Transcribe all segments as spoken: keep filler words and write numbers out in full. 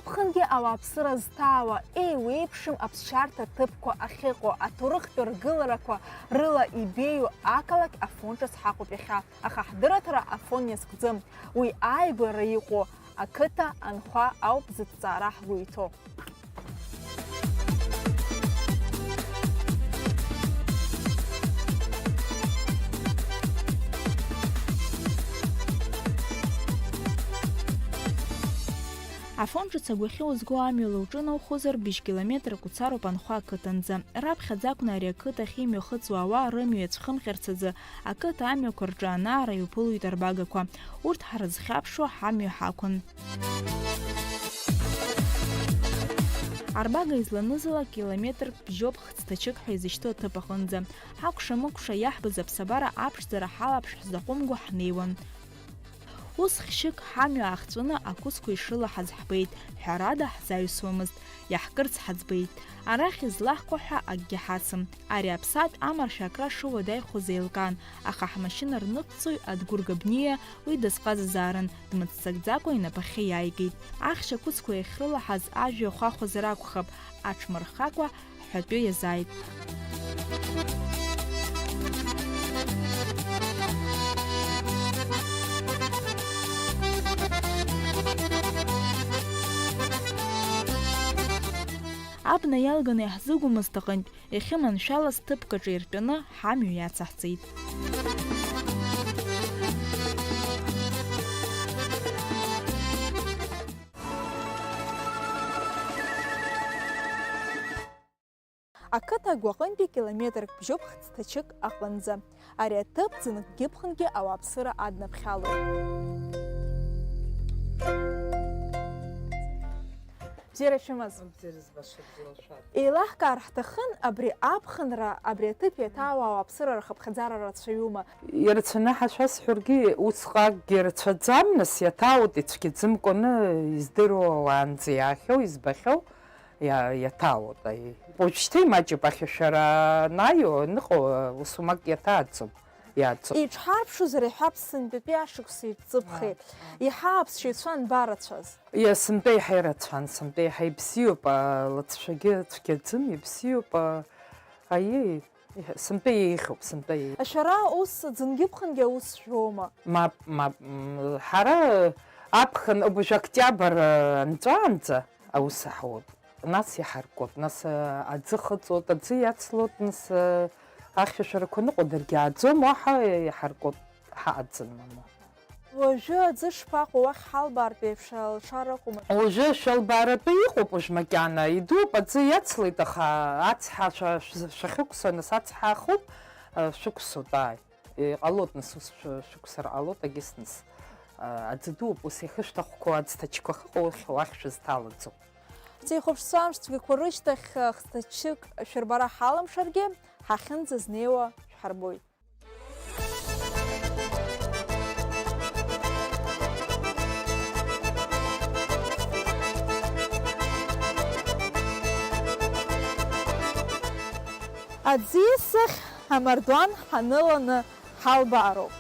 Ԥхынгьы ауааԥсыра зҭаауа, еиуеиԥшым аԥсшьарҭа ҭыԥқәа ахьыҟоу, аҭоурыхтә ргыларақәа рыла ибеиоу ақалақь Афон ҿыц ҳаҟоуп иахьа, аха ҳдырраҭара Афон иазкӡым. Уи ааигәара иҟоу ақыҭа анхәа ауп зыҭҵаара ҳгәы иҭоу. Афон ҿыц агәахьы узго амҩала уҿынаухозар, быжь километрак уцароуп анхәа ақыҭанӡа. Раԥхьаӡа акәны ари ақыҭахь имҩахыҵуа ауаа рымҩа иацәхымҟьарц азы ақыҭа амҩақәа рҿы анаара иуԥылоит арбагақәа. Урҭ ҳрызхьаԥшуа ҳамҩа ҳақәын. Арбага изланызала километр бжьоуп хьҭацәык ҳәа изышьҭоу аҭыԥ аҟынӡа. Ҳакәша-мыкәша иаҳбаз аԥсабара аԥшӡара ҳалаԥш ҳзаҟәымго ҳнеиуан. Ус хьшьык ҳамҩа аахҵәаны ақәыцқәа ишрылаҳаз ҳбеит, ҳәарада, ҳзаҩсуамызт, иаҳкырц ҳаӡбеит. Арахь излаҳкуа ҳәа акгьы ҳацым. Ари аԥсаатә амаршәа акра шыуадаҩхоз еилкаан, аха ҳмашьына рныҟәцаҩ Адгәыр Габниа уи дазҟазазаарын, дмыццакӡакәа инапахьы иааигеит. Ахьшь ақәыцқәа иахьрылаҳаз ажәҩа хәахәазар акәхап, аҽмырххакәа ҳәатәы иазааит. Абна иалганы иаҳзыгәымызт аҟынтә, иахьыманшәалаз ҭыԥк аҿы иртәаны ҳамҩа иацаҳҵеит. Ақыҭа агәаҟынтәи километрк бжьоуп хьҭацәык аҟынӡа. Ари аҭыԥ ӡынкгьы ԥхынгьы ауааԥсыра аднаԥхьалоит. Бзиара шәымаз. Бзиара збаша, бзиара шәааит. Еилаҳкаар ҳҭахын, абри аԥхынра, абри аҭыԥ иаҭаауа ауааԥсыра рхыԥхьаӡара рацәаҩума? Ирацәаны ҳәа шәасҳәаргьы, усҟакгьы рацәаӡам, нас иаҭаауеит ицәгьаӡымкәаны издыруа уаанӡа иаахьоу, избахьоу. Иа-, иаҭаауеит, аиеи. Уажәшьҭа имаҷуп, ахьашәара анаио, аныҟоу, ус умак иаҭааӡом, иааӡом. Иҽҳарԥшузар, иҳәап, сынтәатәи ашықәс иҿҵыԥхеит. Иҳааԥсшьеицәан барацәаз. Иа, сынтәа еиҳа ирацәан, сынтәа еиҳа ибзиоуп, алыҵшәагьы цәгьаӡым, ибзиоуп, а, аиеи, сынтәа еиӷьуп, сынтәа еиӷьуп. Ашәара ус ӡынгьы-ԥхынгьы аус жәоума? Мап, мап, м, ҳара аԥхын, уажә октиабр, а, анҵәаанӡа, аус аҳуеит. Нас иҳаркуеит, нас, а, аӡы хыҵуеит, аӡы иацлоит, нас, а, ахьшәашәарақәа ныҟәо даргьы ааӡом, уаҳа иҳаркуеит, ҳаҟаӡам, мамоу. Уажәы аӡы шԥаҟоу, уахь ҳалбаартә еиԥш алшара ыҟоума? Уажәы шәалбааратәы иҟоуп, уажә макьана идууп, аӡы иацлеит, аха ацҳа шәа-, шәа-, шәахьықәсуа, нас ацҳа ахуп, а, шәықәсуеит, ааи. Иҟалоит, нас ус шә-, шәықәсыр ҟалоит, егьыс нас, а, аӡы дууп, ус иахьышәҭахқәоу аӡҭачқәа ахьыҟоу уахь, уахь шәызҭалаӡом. Ҳзеихәаԥшцәа амш цәгьақәа рышьҭахь, хҭачык шәырбара ҳаламшаргьы, ҳахьынӡазнеиуа шәҳарбоит. Аӡиас ахь амардуан ҳаныланы ҳалбаароуп.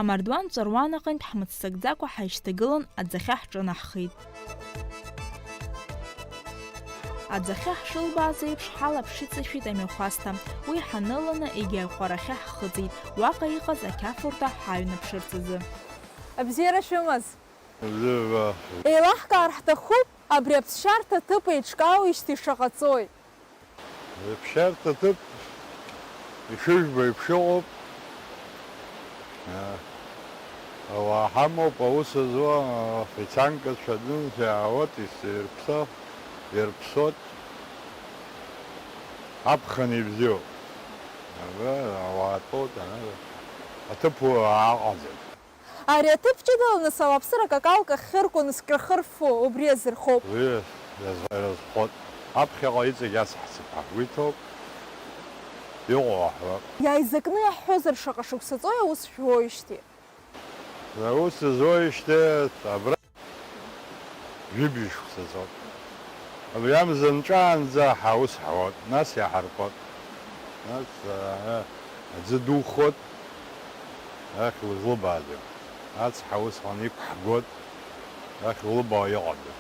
Амардуан ҵәаруан аҟынтә ҳмыццакӡакәа ҳаишьҭагылан аӡахьы ҳҿынаҳхеит. Аӡахьы ҳшылбааз еиԥш, ҳалаԥш иҵышәит амҩахәасҭа. Уи ҳаныланы, егьи аҟәарахьы ҳхыҵит, уаҟа иҟаз ақьафурҭа ҳаҩнаԥшырц азы. Абзиара шәымаз! Бзиара. Еилаҳкаар ҳҭахуп, абри аԥсшьарҭа ҭыԥ еиҿкаауеижьҭеи шаҟа ҵуеи? Аԥсшьарҭа ҭыԥ ишыжәбо еиԥш ыҟоуп. Ауаа ҳамоуп, аус зуа, афицанкацәа адәынӡа иаауеит, ис-, ирԥсо, ирԥсоит. Аԥхын ибзиоуп. Ага, ауаа тәоуп, ага. Аҭыԥ уа аҟаӡам. Ари аҭыԥ ҷыдала нас ауааԥсыра акакалк ахьыркәын зкьырхырффо убри азырхоуп. Уи иаз-, иазхәот. Аԥхьаҟа иҵегь ацҳҵап ҳәа ҳгәы иҭоуп. Иҟоу аҳәап. Иааизакны иаҳҳәозар, шаҟа шықәса ҵуеи аус шәуоижьҭеи? Аус зуеижьҭеи абра? Жәибжь шықәса ҵуеит. Абри амза нҵәаанӡа ҳаус ҳауеит, нас иаҳаркуеит. Нас, аа, аӡы духоит, ахь узлыбааӡом. Ацҳа усҟан иқәҳгоит, арахь улыбаауа иҟада?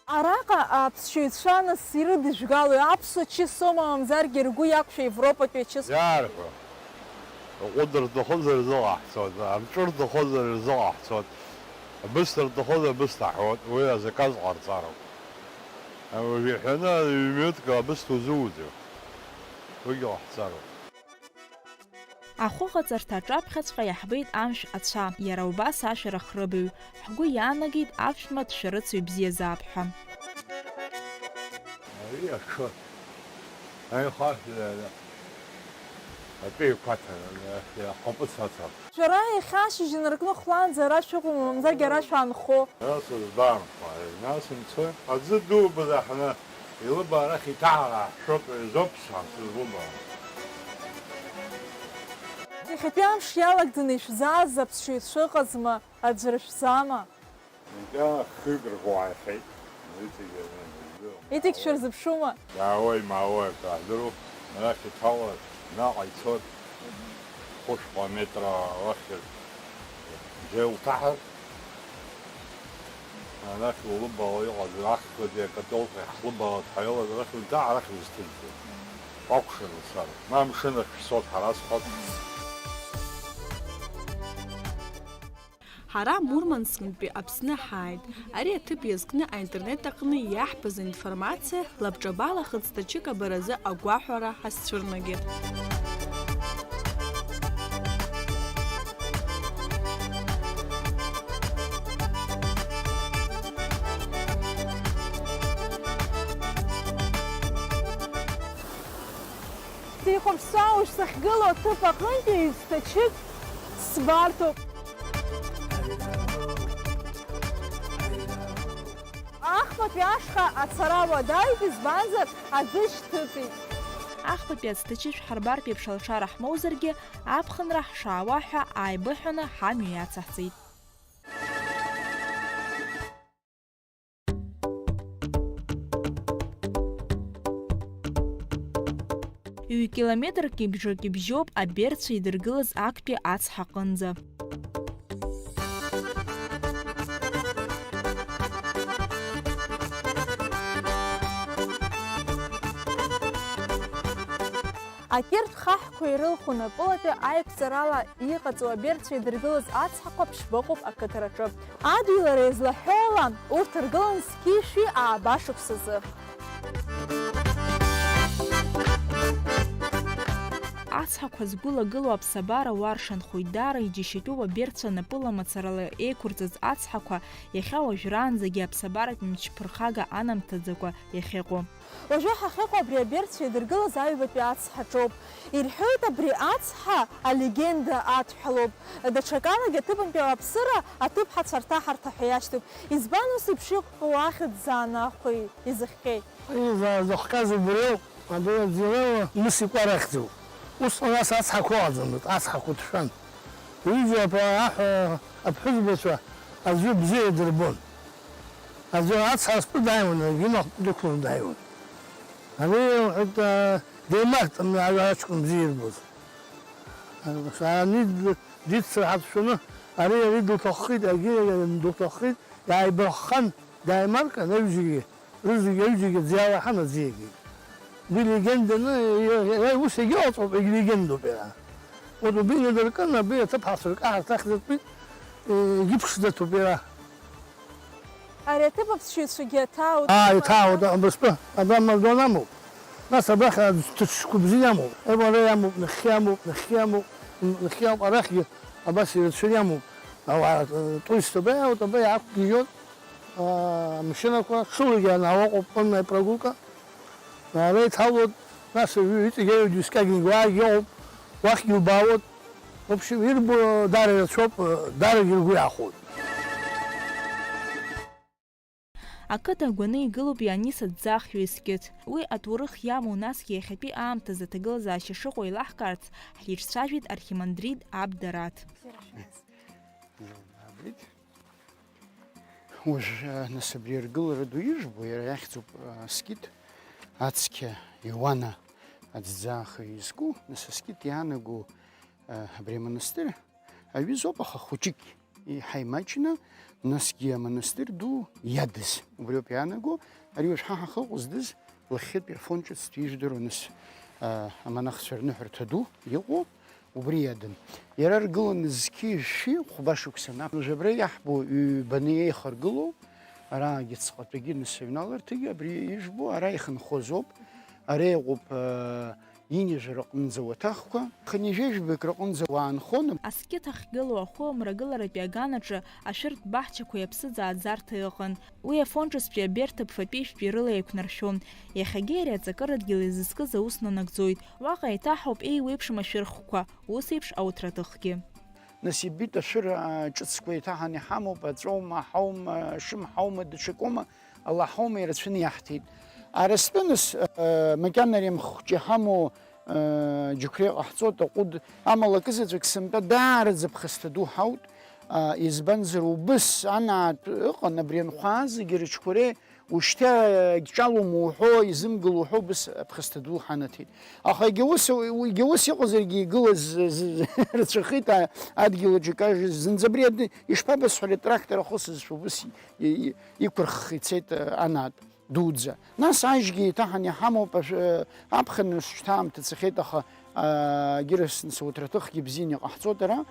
Араҟа аԥсшьаҩцәа нас ирыдыжәгалои, аԥсуа чысома, мамзаргьы ргәы иақәшәа европатәи ачыс? Иаарҳәо, аҟәыд рҭахызар рзыҟаҳҵоит, амҵәыр рҭахызар рзыҟаҳҵоит, абысҭа рҭахызар абысҭа ҳәоит, уи азаказ ҟарҵароуп. Уажә иҳәаны ҩ-минуҭк абысҭа узууӡом, уигьы ҟаҳҵароуп. Ахәыҟаҵарҭа аҿаԥхьаҵәҟьа иаҳбеит амшә ацәа, иара убас ашәарах рыбаҩ. Ҳгәы иаанагеит аԥшәма дшәарыцаҩ бзиазаап ҳәа. Ари аҽы, аихашәа, атәы еиқәаҭа, ахәыпыц ацәа. Шәара иахьа ашьыжь инаркны хәлаанӡа ара шәыҟоума, мамзаргьы ара шәаанхо? Ара сызбаанхо, аҩны сымцои? Аӡы ду бызаҳны илыба арахь иҭаҳара ҳшәоит, ҩажәоуп сҳәан сызлыбаауа. Иахьатәи амш иалагӡаны ишәзааз аԥсшьаҩцәа ыҟазма, аӡәыр шәзаама? Иахьа хҩык рҟәааихеит. Иҵегь, иҵегь шәырзыԥшума? Иаауеи, маауеи акы аҳдыруа, арахь иҭалар, наҟ ицот, хәышәҟа метра лахьыр, џьа илҭаҳар, арахь улыбаала иҟаз, ахԥатәи акатолқәа иаҳлыбаалоит ҳәа иҟаз, арахь унтаа, арахь узҭыҵӡом. Акәшара лцар, ма амшын ахь шәцот ҳара сҳәап. Ҳара Мурмансктәи Аԥсны ҳааит. Ари аҭыԥ иазкны аинтернет аҟны иаҳбаз аинформациа лабҿабала хыҵҭачык абаразы агәаҳәара ҳазцәырнагеит. Сихәаԥшуа уажә сахьгылоу аҭыԥ аҟынтәи ҩ-ҵәҭачык сбарҭоуп. Ахԥатәи ашҟа ацара уадаҩуп, избанзар, аӡы шьҭыҵит. Ахԥатәи ацҭачы шәҳарбартә еиԥш алшара ҳмоузаргьы, аԥхынра ҳшаауа ҳәа ааибыҳәаны ҳамҩа иацаҳҵеит. Ҩ-километрки бжаки бжьоуп аберцәа идыргылаз актәи ацҳа аҟынӡа. Акьыртә хаҳәқәа ирылху напылатәи аиқәҵарала иҟаҵоу аберцәа идыргылаз ацҳақәа ԥшьба ыҟоуп ақыҭараҿы. Адгьылара иазлаҳәоу ала, урҭ ргылан зқьи-шәи ааба шықәсазы. Ацҳақәа згәылагылоу аԥсабара уаршанхоит, даара иџьашьатәуп аберцәа напыла мацарала еиқәырҵаз ацҳақәа иахьа уажәраанӡагьы аԥсабаратә мчы ԥырхага анамҭаӡакәа иахьыҟоу. Уажәы ҳахьыҟоу абри аберцәа идыргылаз аҩбатәи ацҳаҿоуп. Ирҳәоит, абри ацҳа алегенда адҳәалоуп. Даҽакалагьы аҭыԥантәи ауааԥсыра аҭыԥҳацәа рҭаҳарҭа ҳәа иашьҭоуп. Избан ус еиԥш иҟоу ахьӡ заанахәа изыхҟьеит? Изаазыхҟьаз убриоуп, абри аӡиарала мыс икәарахьӡуп. Усҟан ас ацҳақәа ыҟаӡамызт, ацҳақәа ҭшәан. Ҩыџьа аԥа-, аҳ-, аԥҳәызбацәа аӡәы бзиа дырбон. Аӡәы ацҳа зтәы дааиуан, егьи имахә дықәланы дааиуан. Ари, лҳәеит, деимаҳт, аҷкәын бзиа ирбоз. Ани д-, диццар ҳацәшәаны, ари, ари дылҭаххеит, егьи дылҭаххеит, иааибаххан, дааимаркын, аҩыџьагьы, рызегьы, аҩыџьагьы аӡы иалаҳан, аӡы иагеит. Уи легенданы, иа-, иа-, ус иагьыҟаҵоуп, егь легендоуп иара. Урҭ убри инадыркын, абри аҭыԥҳацәа ркаҳарҭахь дыртәеит, егьыԥшӡаҭоуп иара. Ари аҭыԥ аԥсшьаҩцәагьы аҭаауеит. Аа, иҭаауеит, абырстәы, абра амардуан амоуп. Нас абрахь аӡҭыҽқәа бзиа амоуп. Ебаре амоуп, нахьхьи амоуп, нахьхьи амоуп, м, нахьхьи ауп, арахьгьы абас ирацәаны иамоуп. Ауаа, э, турист абра иаауеит, абра иаақәгьежьуеит, аа, амашьынақәа, ҽылагьы анаалаҟоуп, конная прогулка. Ара иҭалоит, нас аҩы иҵегь аҩыџьа скагьы уаагьы ыҟоуп, уахьгьы убаауеит. В общем, ирбо дара ирацәоуп, дарагьы ргәы иаахәоит. Ақыҭа агәаны игылоуп Ианис аӡӡахҩы ескиз. Уи аҭоурых иамоу, насгьы иахьатәи аамҭазы аҭагылазаашьа шыҟоу еилаҳкаарц, ҳиҿцәажәеит архимандрит Аб Дараҭ. Уажә, нас, абри аргылара ду ижәбо, иара иахьӡуп, а, аскит, ацқьа Иоанна аӡӡаахаҩ изку, нас, аскит иаанаго, а, абри амонастыр аҩызоуп, аха хәыҷык. иҳаимаҷны, насгьы амонастыр ду иадыз. Убриоуп иаанаго, ари уажә ҳа ҳахьыҟоу здыз, лахьхьытәи Афон ҿыц ижәдыруа, нас, а, амонахцәа рныҳәарҭа ду иҟоу, убри иадын. Иара ргыланы зқьи жәшәи хәба шықәса наҟ. Уажә абра иаҳбо ҩбаны еихаргылоу, араагьы ҵҟатәигьы, нас аҩналарҭагьы, абри ижәбо, ара ихынхоз ауп. Ара иҟоуп, а, Инижәа рҟынӡа уаҭахқәа, хынҩажәи жәаҩык рҟынӡа уаанхон. Аскьыҭ ахьгылоу ахәы амрагыларатәи аганаҿы ашәыртә баҳчақәеи аԥсыӡ ааӡарҭеи ыҟан. Уи Афон ҿыцтәи аберҭа ԥфатәи-ижәтәи рыла еиқәнаршәон. Иахьагьы ари аҵакы рыдгьыл изызкыз аус нанагӡоит. Уаҟа еиҭаҳауп еиуеиԥшым ашәырхқәа, ус еиԥш ауҭраҭыхгьы. Нас ибеит ашәыр, а, ҿыцқәа еиҭаҳаны иҳамоуп, аҵәоума, аҳаума, ашымҳаума, даҽакоума, алаҳаума ирацәаны иаҳҭеит. Арыстәы нас, а, макьана ари амхәыҷы иҳамоу, а, џьықәреи ҟаҳҵоит, аҟәыд, амала акызаҵәык сынтәа даараӡа ԥхасҭа ду ҳаут, а, избанзар, убыс анаатә ыҟан, абри анхәаа зегьы рыҽқәа реи Ушьҭа егьҿалом уҳәо, изымгыло уҳәо, убыс аԥхасҭа ду ҳанаҭеит. Аха егьа ус, егьа ус иҟазаргьы игылаз з-, з-, рацәахеит, а-, адгьыл аҿы икажьыз. Зынӡа абри ад-, ишԥабасҳәари, атрактор ахы сызшәа убыс и-, и-, иқәырхх ицеит, а, анаатә дуӡӡа. Нас ажьгьы еиҭаҳан иҳамоуп, ашә-, аԥхын шьҭа аамҭа цахьеит, аха, а, егьырасны сауҭраҭыхгьы бзианы иҟаҳҵоит ара.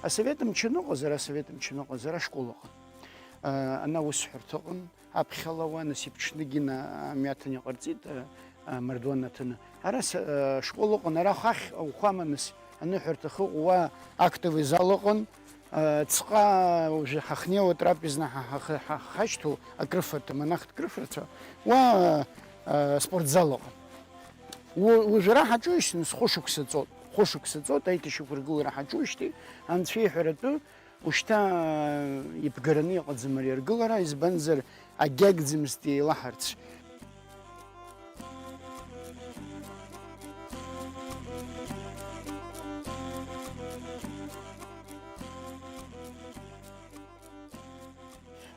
Асовет мчы аныҟаз, ара асовет мчы аныҟаз, ара ашкол ыҟан. Ана аусҳәарҭа ыҟан, аԥхьала уа, нас иԥҽны Гина амҩаҭан иҟарҵеит, а, а, амардуан аҭаны. Ара с-, а, ашкол ыҟан, ара ахахь ауахәама, нас аныҳәарҭа ахьыҟоу, уа актовый зал ыҟан, а, ҵҟа уажәы ҳахнеиуа, трапезна ҳа-, ҳа-, ҳа-, ҳахашьҭоу акрыфарҭа, амонахтә крыфарҭа, уа, а, спортзал ыҟан. У-, уажә ара ҳаҿуижьҭеи, нас, хәышықәса ҵоит, хәышықәса ҵоит, аиҭашьақәыргылара ҳаҿуижьҭеи, анцәа иҳәаратәы, Ушьҭа ибгараны иҟаӡам ари аргылара, избанзар, агьагӡамызт еилаҳарц.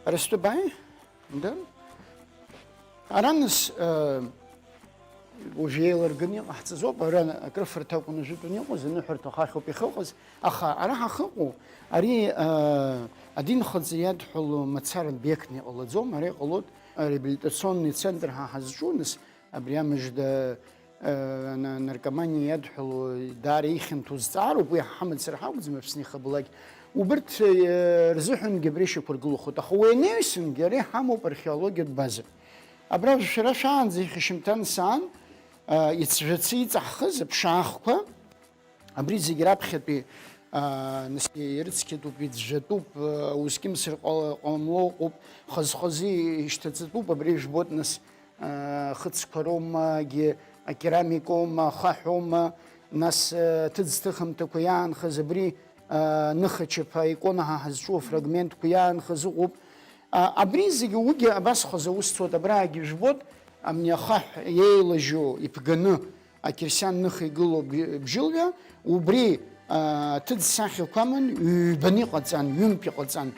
Арыстәы бааи? Да? Ара нас, э, уажә еилырганы иҟаҳҵаз ауп, ара акрыфарҭа акәын ажәытәан иҟаз, аныҳәарҭа ахахьоуп иахьыҟаз, аха ара ҳахьыҟоу, ари, э, адинхаҵа иадҳәалоу мацара объектны иҟалаӡом, ара иҟалоит, э, реабилитационный центр ҳа ҳазҿу, нас абри амыжда, э, на-, наркоманиа иадҳәалоу даара ихьанҭоу зҵаароуп, уи ҳамацара ҳакәӡам Аԥсны ихабалак. Убырҭ, э, рзыҳәангьы абри шьақәыргылахоит, аха уи анаҩсангьы ара иҳамоуп археологиатә база. Абра шәара шәаанӡа ихьышьымҭан саан, а, ицәжәацы иҵаҳхыз аԥшаахқәа, абри зегь раԥхьатәи, а, нас ирыцқьатәуп, иӡәӡәатәуп, а, узкьымсыр ҟала-, ҟамло ыҟоуп, хаз-хазы ишьҭаҵатәуп, абри жәбоит, нас, а, хыцқәа роумагьы, акерамикоума, ахаҳәоума, нас, а, ҭыӡ-ҭыхымҭақәа иаанхаз абри, а, ныхачаԥа икона ҳа ҳазҿу афрагментқәа иаанхаз ыҟоуп. А, абри зегьы уигьы абасхаз аус цоит, абраагьы жәбоит, амни ахаҳә иеилажьу иԥганы ақьырсиан ныха игылоу бжь-, бжьылҩа, убри, а, ҭыӡсахьақәа аман, ҩбаны иҟаҵан, ҩынтә иҟаҵан.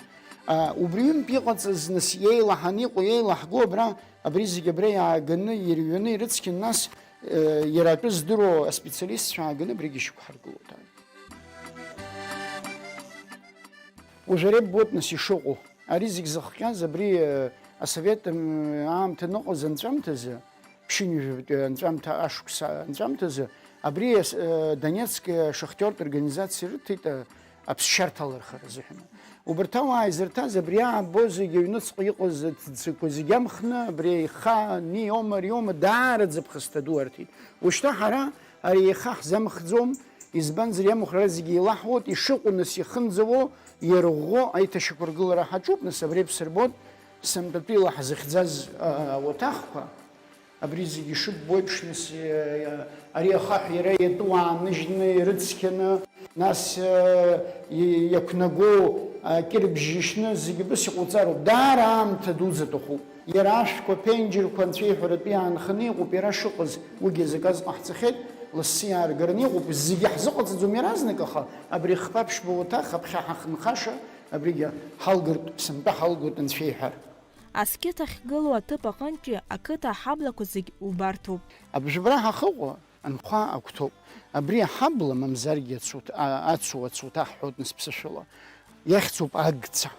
А, убри ҩынтә иҟаҵаз нас иеилаҳаны иҟоу, иеилаҳго абра, абри зегьы абра иааганы, ирҩаны ирыцқьан, нас, э, иара атәы здыруа аспециалистцәа ааганы абригьы ишьақәҳаргылоит. Уажә ари ббоит, нас, ишыҟоу. Ари зегь зыхҟьаз абри, э, асовет, м, аамҭа аныҟаз анҵәамҭазы, ԥшьынҩажәатәи анҵәамҭа, ашықәса анҵәамҭазы, абри ас-, э, Донецк, э, шахтиортә организациа ирыҭеит, э, аԥсшьарҭа алырхара азыҳәан. Убарҭ ауаа изырҭаз, абри аабо зегь аҩныҵҟа иҟаз аҭӡқәа зегь амхны, абри аиха, ниома, риома, даараӡа ԥхасҭа ду арҭеит. Ушьҭа ҳара ари аиха ҳзамхӡом, Избанзар, иамхра зегьы еилаҳуеит, ишыҟоу нас ихынӡауо, иарӷәӷәо аиҭашьақәыргылара ҳаҿуп, нас абри бсырбоит, сынтәатәи ла ҳзыхьӡаз, а, ауаҭахқәа, абри зегьы ишыббо еиԥш, нас, а, ари ахаҳә иара иатәу ааныжьны, ирыцқьаны, нас, а, и-, иақәнаго, а, кьырбжьы ишьны, зегьы убыс иҟауҵароуп. Даара аамҭа дуӡӡа аҭахуп. Иара ашәқәа, аԥенџьырқәа анцәа иҳәаратәы иаанханы иҟоуп, иара шыҟаз, уигьы азаказ ҟаҳҵахьеит, лассы иааргараны иҟоуп, зегьы ҳзыҟаҵаӡом иаразнак, аха абри хԥа-ԥшьба уаҭах аԥхьа ҳахынхаша, абригьы ҳалгартә, сынтәа ҳалгоит анцәа иҳәар. Аскьыҭ ахьгылоу аҭыԥ аҟынтәи ақыҭа аҳаблақәа зегь убарҭоуп. Абжьыбра ҳахыҟоу, анхәа агәҭоуп. Абри аҳабла, мамзаргьы ацуҭ-, а-, ацу ацуҭа ҳҳәоит нас ԥсышәала. Иахьӡуп агца.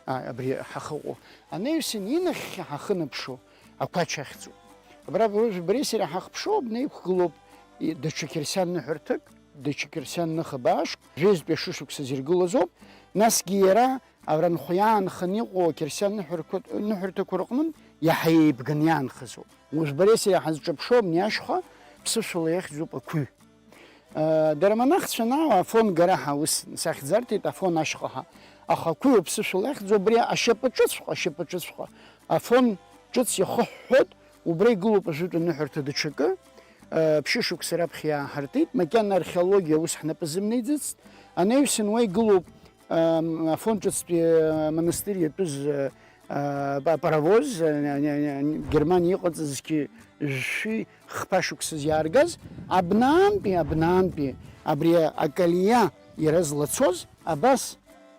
А, абри ҳахыҟоу. Анаҩсан инахьхьи ҳахынаԥшуа ақәача ахьӡуп. Абра уажә бареи сареи ҳахԥшуа, абна иқәгылоуп и-, даҽа қьырсиан ныҳәарҭак, даҽа қьырсиан ныха баашк, жәеизтәи ашышықәсазы иргылазоуп, насгьы иара Авранхәы иаанханы иҟоу ақьырсиан ныҳәарқәа, ныҳәарҭақәа рҟнынтә иаҳа еибганы иаанхазоуп. Уажә бареи сареи ҳазҿаԥшуа абни ашьха ԥсышәала иахьӡуп ақәыҩ. Э, дара амонахцәа наала Афон гара ҳәа ус сахьӡарҭеит, Афон ашьха ҳәа. Аха ақәыҩ ԥсышәала иахьӡу абри ашьапаҿыцәҟа, ашьапаҿыцәҟа. Афон ҿыц иахыҳәҳәоит, убра игылоуп ажәытә аныҳәарҭа даҽакы. Э, ԥшьышықәса раԥхьа иааҳартит, макьана археологиа ус ҳнапы зымнаиӡацт. Анаҩсан уа игылоуп, э, Афон ҿыцтәи, э, монастырь иатәыз, э, э, па-, паровоз, э, не-, не-, не-, Германиа иҟаҵазгьы жәшәи хԥа шықәсаз иааргаз, абнаантәи, абнаантәи абри акалиа иара злацоз, абас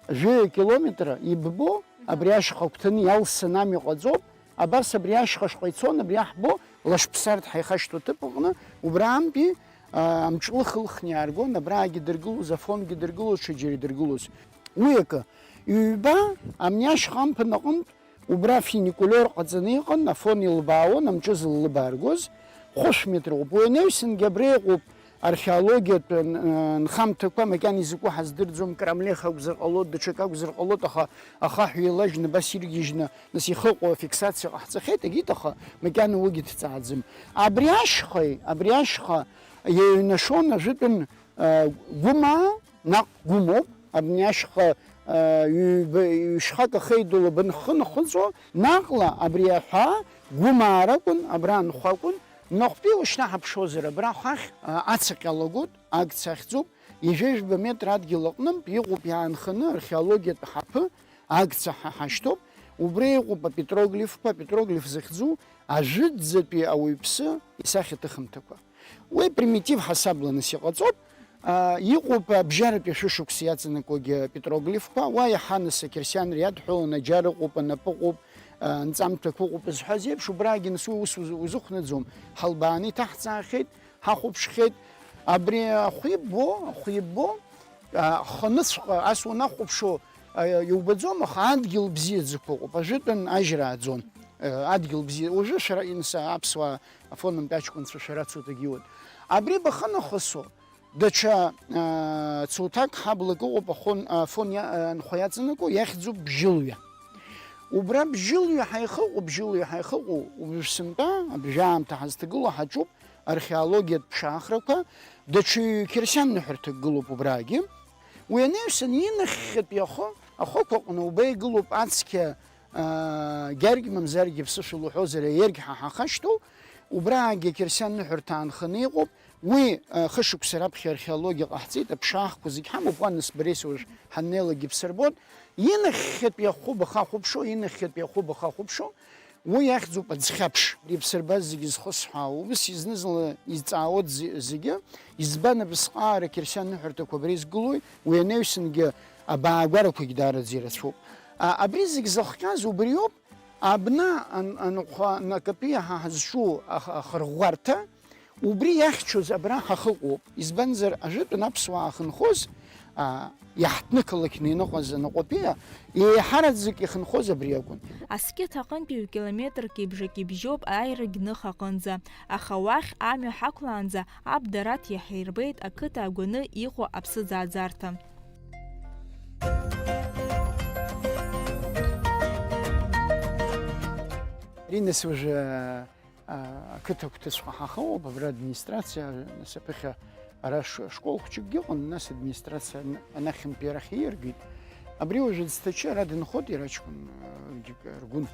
жәаҩа километра иббо, абри ашьха агәҭаны иалсны амҩа ҟаҵоуп, абас абри ашьха шҟа ицон, абри аҳбо, Лашԥсарҭ ҳаихашьҭоу аҭыԥ аҟны, убраантәи, а, амҿлых ылхны иааргон, абраагьы дыргылоз, Афонгьы дыргылоз, ҽаџьара идыргылоз. Уи акы, ҩба, амни ашьха амԥын аҟынтә, убра фуникулиор ҟаҵаны иҟан, Афон илбаауан, амҿы зыллыбааргоз, хәышә метр ыҟоуп. Уи анаҩсангьы абра иҟоуп археологиатә н-, нхамҭақәа, макьана изакәу ҳаздырӡом, крамлех акәзар ҟалоит, даҽак акәзар ҟалоит, аха ахаҳә еилажьны, абас иргьежьны, нас ихы ыҟоу афиксациа ҟаҳҵахьеит, егьит, аха макьана уигьы дҭҵааӡам. Абри ашьхеи, абри ашьха иаҩнашон ажәытәан, Гәымаа, наҟ Гәымоуп, абни ашьха, ҩба-, ҩшьхак ахеидула банхынхыҵуа, наҟла абри аҳәаа Гәымаа ракәын, абра анхәа акәын, Ныҟәпи уашьҭа ҳаԥшуазар, абра хахь, ацаҟьа лагоит, агца ахьӡуп, ҩажәа метр адгьыл аҟнынтә иҟоуп иаанханы археологиатә ҳаԥы, агца ҳа ҳашьҭоуп, убра иҟоуп апетроглифқәа, апетроглиф захьӡу ажәытәӡатәи ауаҩԥсы исахьаҭыхымҭақәа. Уи примитив ҳасабланы иҟаҵоуп. А, иҟоуп абжьаратәи ашәышықәса иаҵанакуагьы апетроглифқәа, уа иаҳа нас ақьырсианра иадҳәаланы аџьар ыҟоуп, анапы ыҟоуп, а, анҵамҭақәа ыҟоуп зҳәаз еиԥш, убраагьы нас уи ус уз-, узыхәнаӡом. Ҳалбааны иҭаҳҵаахьеит, ҳахәаԥшхьеит. Абри ахәы иббо, ахәы иббо, а, хныҵәҟьа ас унахәаԥшуа, а, иубаӡом, аха адгьыл бзиаӡақәа ыҟоуп. Ажәытәан ажьра ааӡон. Э, адгьыл бзиа. Уажәы шәара, инса, аԥсуаа Афонынтә аҷкәынцәа шәара ацуҭагьы иуеит. Абри бахынахысо, даҽа, аа, цуҭак ҳаблак ыҟоуп, Афон, Афон иа-, анхәа иаҵанакуа, иахьӡуп Бжьылҩа. Убра Бжьылҩа ҳаихыҟоу, Бжьылҩа ҳаихыҟоу, уажә сынтәа, абжьаамҭа ҳазҭагылоу ҳаҿуп, археологиатә ԥшаахрақәа, даҽа ҩ-, қьырсиан ныҳәарҭак гылоуп убраагьы. Уи анаҩсан инахьхьатәи ахы, ахықә аҟны убра игылоуп ацқьа, аа, гьаргь мамзаргьы ԥсышәала уҳәозар, аергь ҳа ҳахашьҭоу, убраагьы ақьырсиан ныҳәарҭа аанханы иҟоуп. Уи, а, хышықәса раԥхьа археологиа ҟаҳҵеит, аԥшаахқәа зегь ҳамоуп, уа нас бареи сареи уажә ҳаннеилакгьы бсырбоит. Инахьхьатәи ахәы бахахәаԥшуа, инахьхьатәи ахәы бахахәаԥшуа, уи иахьӡуп аӡхьаԥш. Ибсырбаз зегьы зхысҳәаау, ус изны-зынла изҵаауеит зе-, зегьы, избан абысҟаара ақьырсиан ныҳәарҭақәа абра изгылои, уи анаҩсангьы абаагәарақәагь даараӡа ирацәоуп. А, абри зегь зыхҟьаз убриоуп, абна ан-, анхәа-, накатәи ҳа ҳазҿу ах-, ахырӷәӷәарҭа, убри иахьчоз абра ҳахыҟоуп. Избанзар, ажәытәан аԥсуаа ахьынхоз, а, иаҳҭнықалақьны иныҟәаз аныҟәатәиа, еиҳараӡак ихынхоз абри акәын. Аскьыҭ аҟынтәи ҩ-километрки бжаки бжьоуп аирагь ных аҟынӡа, аха уахь амҩа ҳақәлаанӡа аб Дараҭ иаҳирбеит ақыҭа агәаны иҟоу аԥсыӡааӡарҭа. Аринас уажәы, а, ақыҭа агәҭыҵәҟьа ҳахоуп, абра администрациа, нас аԥыхьа ара ш-, школ хәҷыкгьы ыҟан, нас администрациа ан-, анахьынтәи арахь ииаргеит. Абри уажәы дызҭачы ара дынхоит, иара аҷкәын, а, ргьы-, ргәын,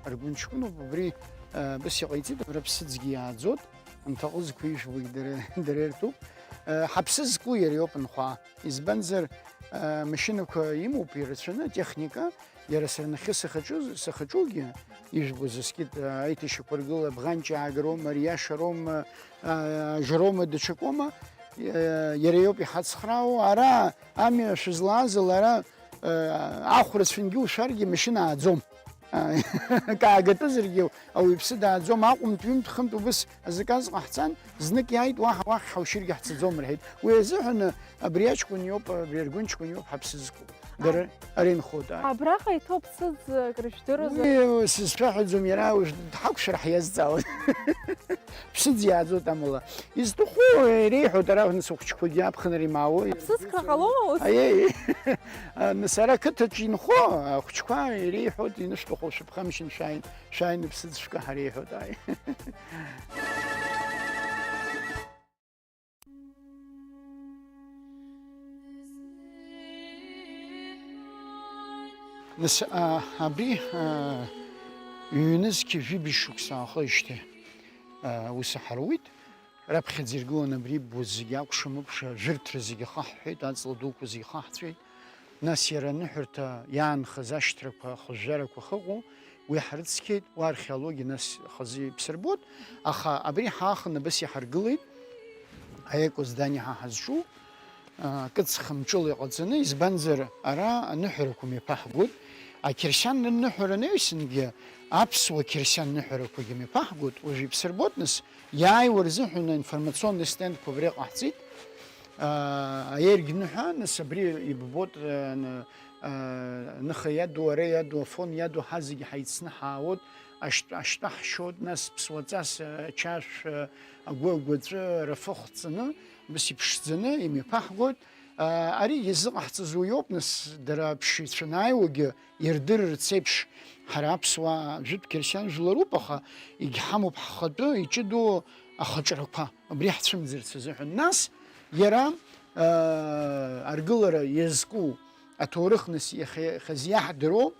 ргәын ҷкәыноуп, убри, а, абас иҟаиҵеит, абра аԥсыӡгьы иааӡоит. Анҭаҟызқәа ижәбогь дара, дара иртәуп. Э, ҳаԥсы зку иара иоуп анхәаа. Избанзар, э, машьынақәа имоуп ирацәаны, атехника, иара сара нахьхьи сахьаҿу-, сахьаҿугьы, ижәбо зыскит, э, аиҭашьақәыргыла, Бӷанҷ аагароума, Риашароума, э, Ажароума, даҽакоума, э, иара иоуп иҳацхраауа. Ара амҩа шәызлааз ала, ара, э, ахә рацәангьы ушәаргьы, машьына ааӡом. Каагатәызаргьы ауаҩԥсы дааӡом, аҟәымтә-ҩымтә хынтә убыс азказ ҟаҳҵан, знык иааит, уаҳа уахь ҳаушьыргьы ҳцаӡом рҳәеит. Уи азыҳәан абри аҷкәын иоуп, абри аргәынҷкәын иоуп ҳаԥсы зку. Дара ари нхоит, ааи. Абраҟа иҭоуп сыӡ, акрыжәдыруазар? Уи сызшәаҳәаӡом, иара уажә дҳақәшәар ҳиазҵаауан. Ԥсыӡ иааӡоит амала. Изҭаху иреиҳәоит, ара нас ахәыҷқәагьы аԥхынра имаауа. Аԥсыӡқәа ҟалома ус? Аиеи. Нас ара ақыҭаҿ инхо ахәыҷқәа иреиҳәоит, инышәҭаху шәыԥхамшьан шәааин, шәааины ԥсыӡ шәкаҳар иеиҳәоит, ааи. Нас, а, абри, а, ҩнызқьи жәибжь шықәса аахижьҭеи, а, ус ҳаруит. Раԥхьаӡа иргылан абри иббоз зегьы акәша-мыкәша, ажәырҭра зегьы ахаҳҳәеит, аҵла дуқәа зегьы хаҳҵәеит. Нас иара аныҳәарҭа иаанхаз ашьҭрақәа, ахыжәжәарақәа ахьыҟоу, уи ҳрыцқьеит, уа археологиа нас хазы иԥсырбот, аха абри ҳаахын абас иҳаргылеит, аеко здание ҳа ҳазҿу, а, кыцха мҿыла иҟаҵаны, избанзар, ара аныҳәарақәа мҩаԥаҳгоит, ақьырсиан ныҳәара анаҩсангьы, аԥсуа қьырсиан ныҳәарақәагьы мҩаԥаҳгоит, уажә иԥсырбот, нас, иааиуа рзыҳәан аинформационный стендқәа абри ҟаҳҵеит. Аа, аергьныҳәа, нас абри иббот, аа, ны-, аа, ныха иаду, ара иаду, Афон иаду, ҳа зегьы ҳаицны ҳаауеит, ашьтә-, ашьтәа ҳшьоит, нас ԥсуаҵас, аа, ачашә, аа, агәы агәаҵәы, рыфыхә ҵаны, абас иԥшӡаны имҩаԥаҳгоит. Аа, ари изыҟаҳҵаз уиоуп, нас дара аԥшыҩцәа анааиуагьы ирдырырц еиԥш, ҳара аԥсуаа жәытә қьырсиан жәларуп, аха егьҳамоуп ҳхатәы иҷыдоу ахаҿрақәа, убри ҳцәымӡырц азыҳәан. Нас иара, аа, аргылара иазку аҭоурых нас иахьа-, иахьазы иаҳдыруа,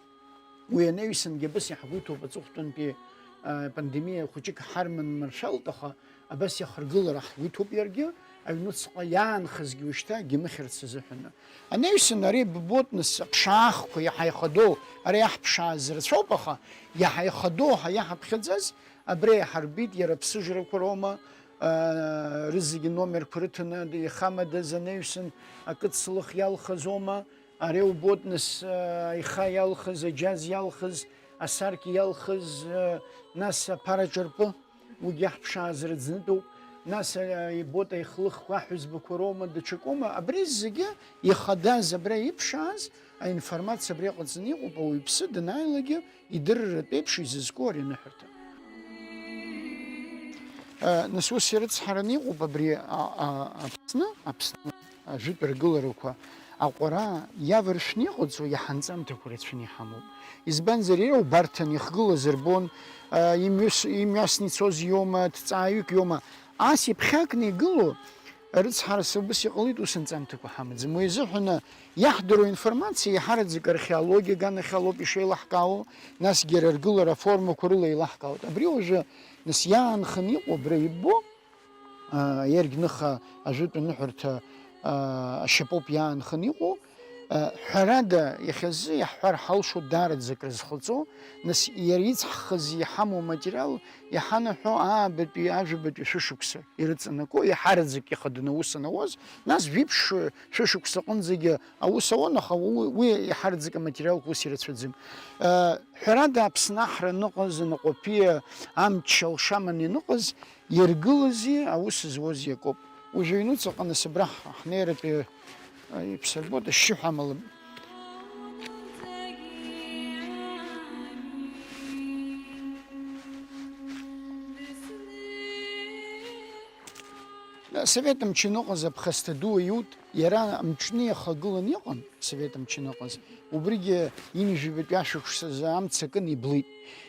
уи анаҩсангьы абас иаҳгәы иҭоуп аҵыхәтәантәи, аа, пандемиа хәыҷык ҳарманмыршәалт, аха абас иахыргылара ҳгәы иҭоуп иаргьы, аҩнуҵҟа иаанхазгьы уажәшьҭа егьимыхьырц азыҳәаны. Анаҩсан ари ббот, нас, аԥшаахқәа иаҳа ихадоу, ара иаҳԥшааз рацәоуп, аха иаҳа ихадоу ҳәа иаҳаԥхьаӡаз, абра иаҳарбеит иара аԥсыжрақәа роума, аа, рызегьы номерқәа рыҭаны, ихамадаз анаҩсан акыцлых иалхазоума, ари убот, нас, аа, аиха иалхыз, аџьаз иалхыз, асаркьа иалхыз, аа, нас аԥара ҿырпы. Уигьы ҳԥшааз рыӡнытәуп. Нас, а, ибот аихлыхқәа аҳәызбақәа роума, даҽакоума, абри зегьы ихадаз, абра иԥшааз аинформациа абри аҟаҵаны иҟоуп, ауаҩԥсы данааилакгьы идырратә еиԥш изызку ари аныҳәарҭа. А, нас ус ирыцҳараны иҟоуп абри, а, а, Аԥсны, Аԥсны. Ажәытә ргыларақәа аҟәара иаваршәны иҟаҵоу иаҳа анҵамҭақәа рацәаны иҳамоуп. Избанзар, иара убарҭан ихгылаз рбон, а, имҩас-, имҩасны ицоз иоума, ҭҵааҩык иоума, ас иԥхьакны игылоу рыцҳарас убас иҟалеит, ус анҵамҭақәа ҳамаӡам. Уи азыҳәаны иаҳдыруа информациа иаҳараӡак археологиа аганахьала ауп ишеилаҳкаауа, насгьы иара аргылара аформақәа рыла еилаҳкаауеит. Абри уажәы, нас, иаанханы иҟоу абра иббо, аа, иаргь ныха ажәытә аныҳәарҭа, аа, ашьапоуп иаанхан иҟоу, аа, ҳәарада, иахьазы иаҳҳәар ҳалшоит даараӡа акры зхылҵо, нас иара ицҳхыз иҳамоу аматериал иҳанаҳәо аабатәи, ажәабатәи шәышықәса ирыҵанаго, иаҳараӡак ихаданы аус анауаз, нас жәиԥшь, шәышықәса аҟынӡагьы аус ауан, аха уи, уи иаҳараӡак аматериалқәа ус ирацәаӡам. Ҳәарада, Аԥсны аҳра аныҟаз, Анаҟәаԥиа амч алшаман ианыҟаз, иаргылази аус зуази акоуп. Уажә аҩнуҵаҟа нас абра ҳнеиратәи, а, иԥсырбоит, ашьшьыҳәа амала. Асовет мчы аныҟаз аԥхасҭа ду аиут, иара амҿны иахагылан иҟан, асовет мчы аныҟаз. Убригьы ҩынҩажәи жәабатәи ашықәсазы амца акын иблит.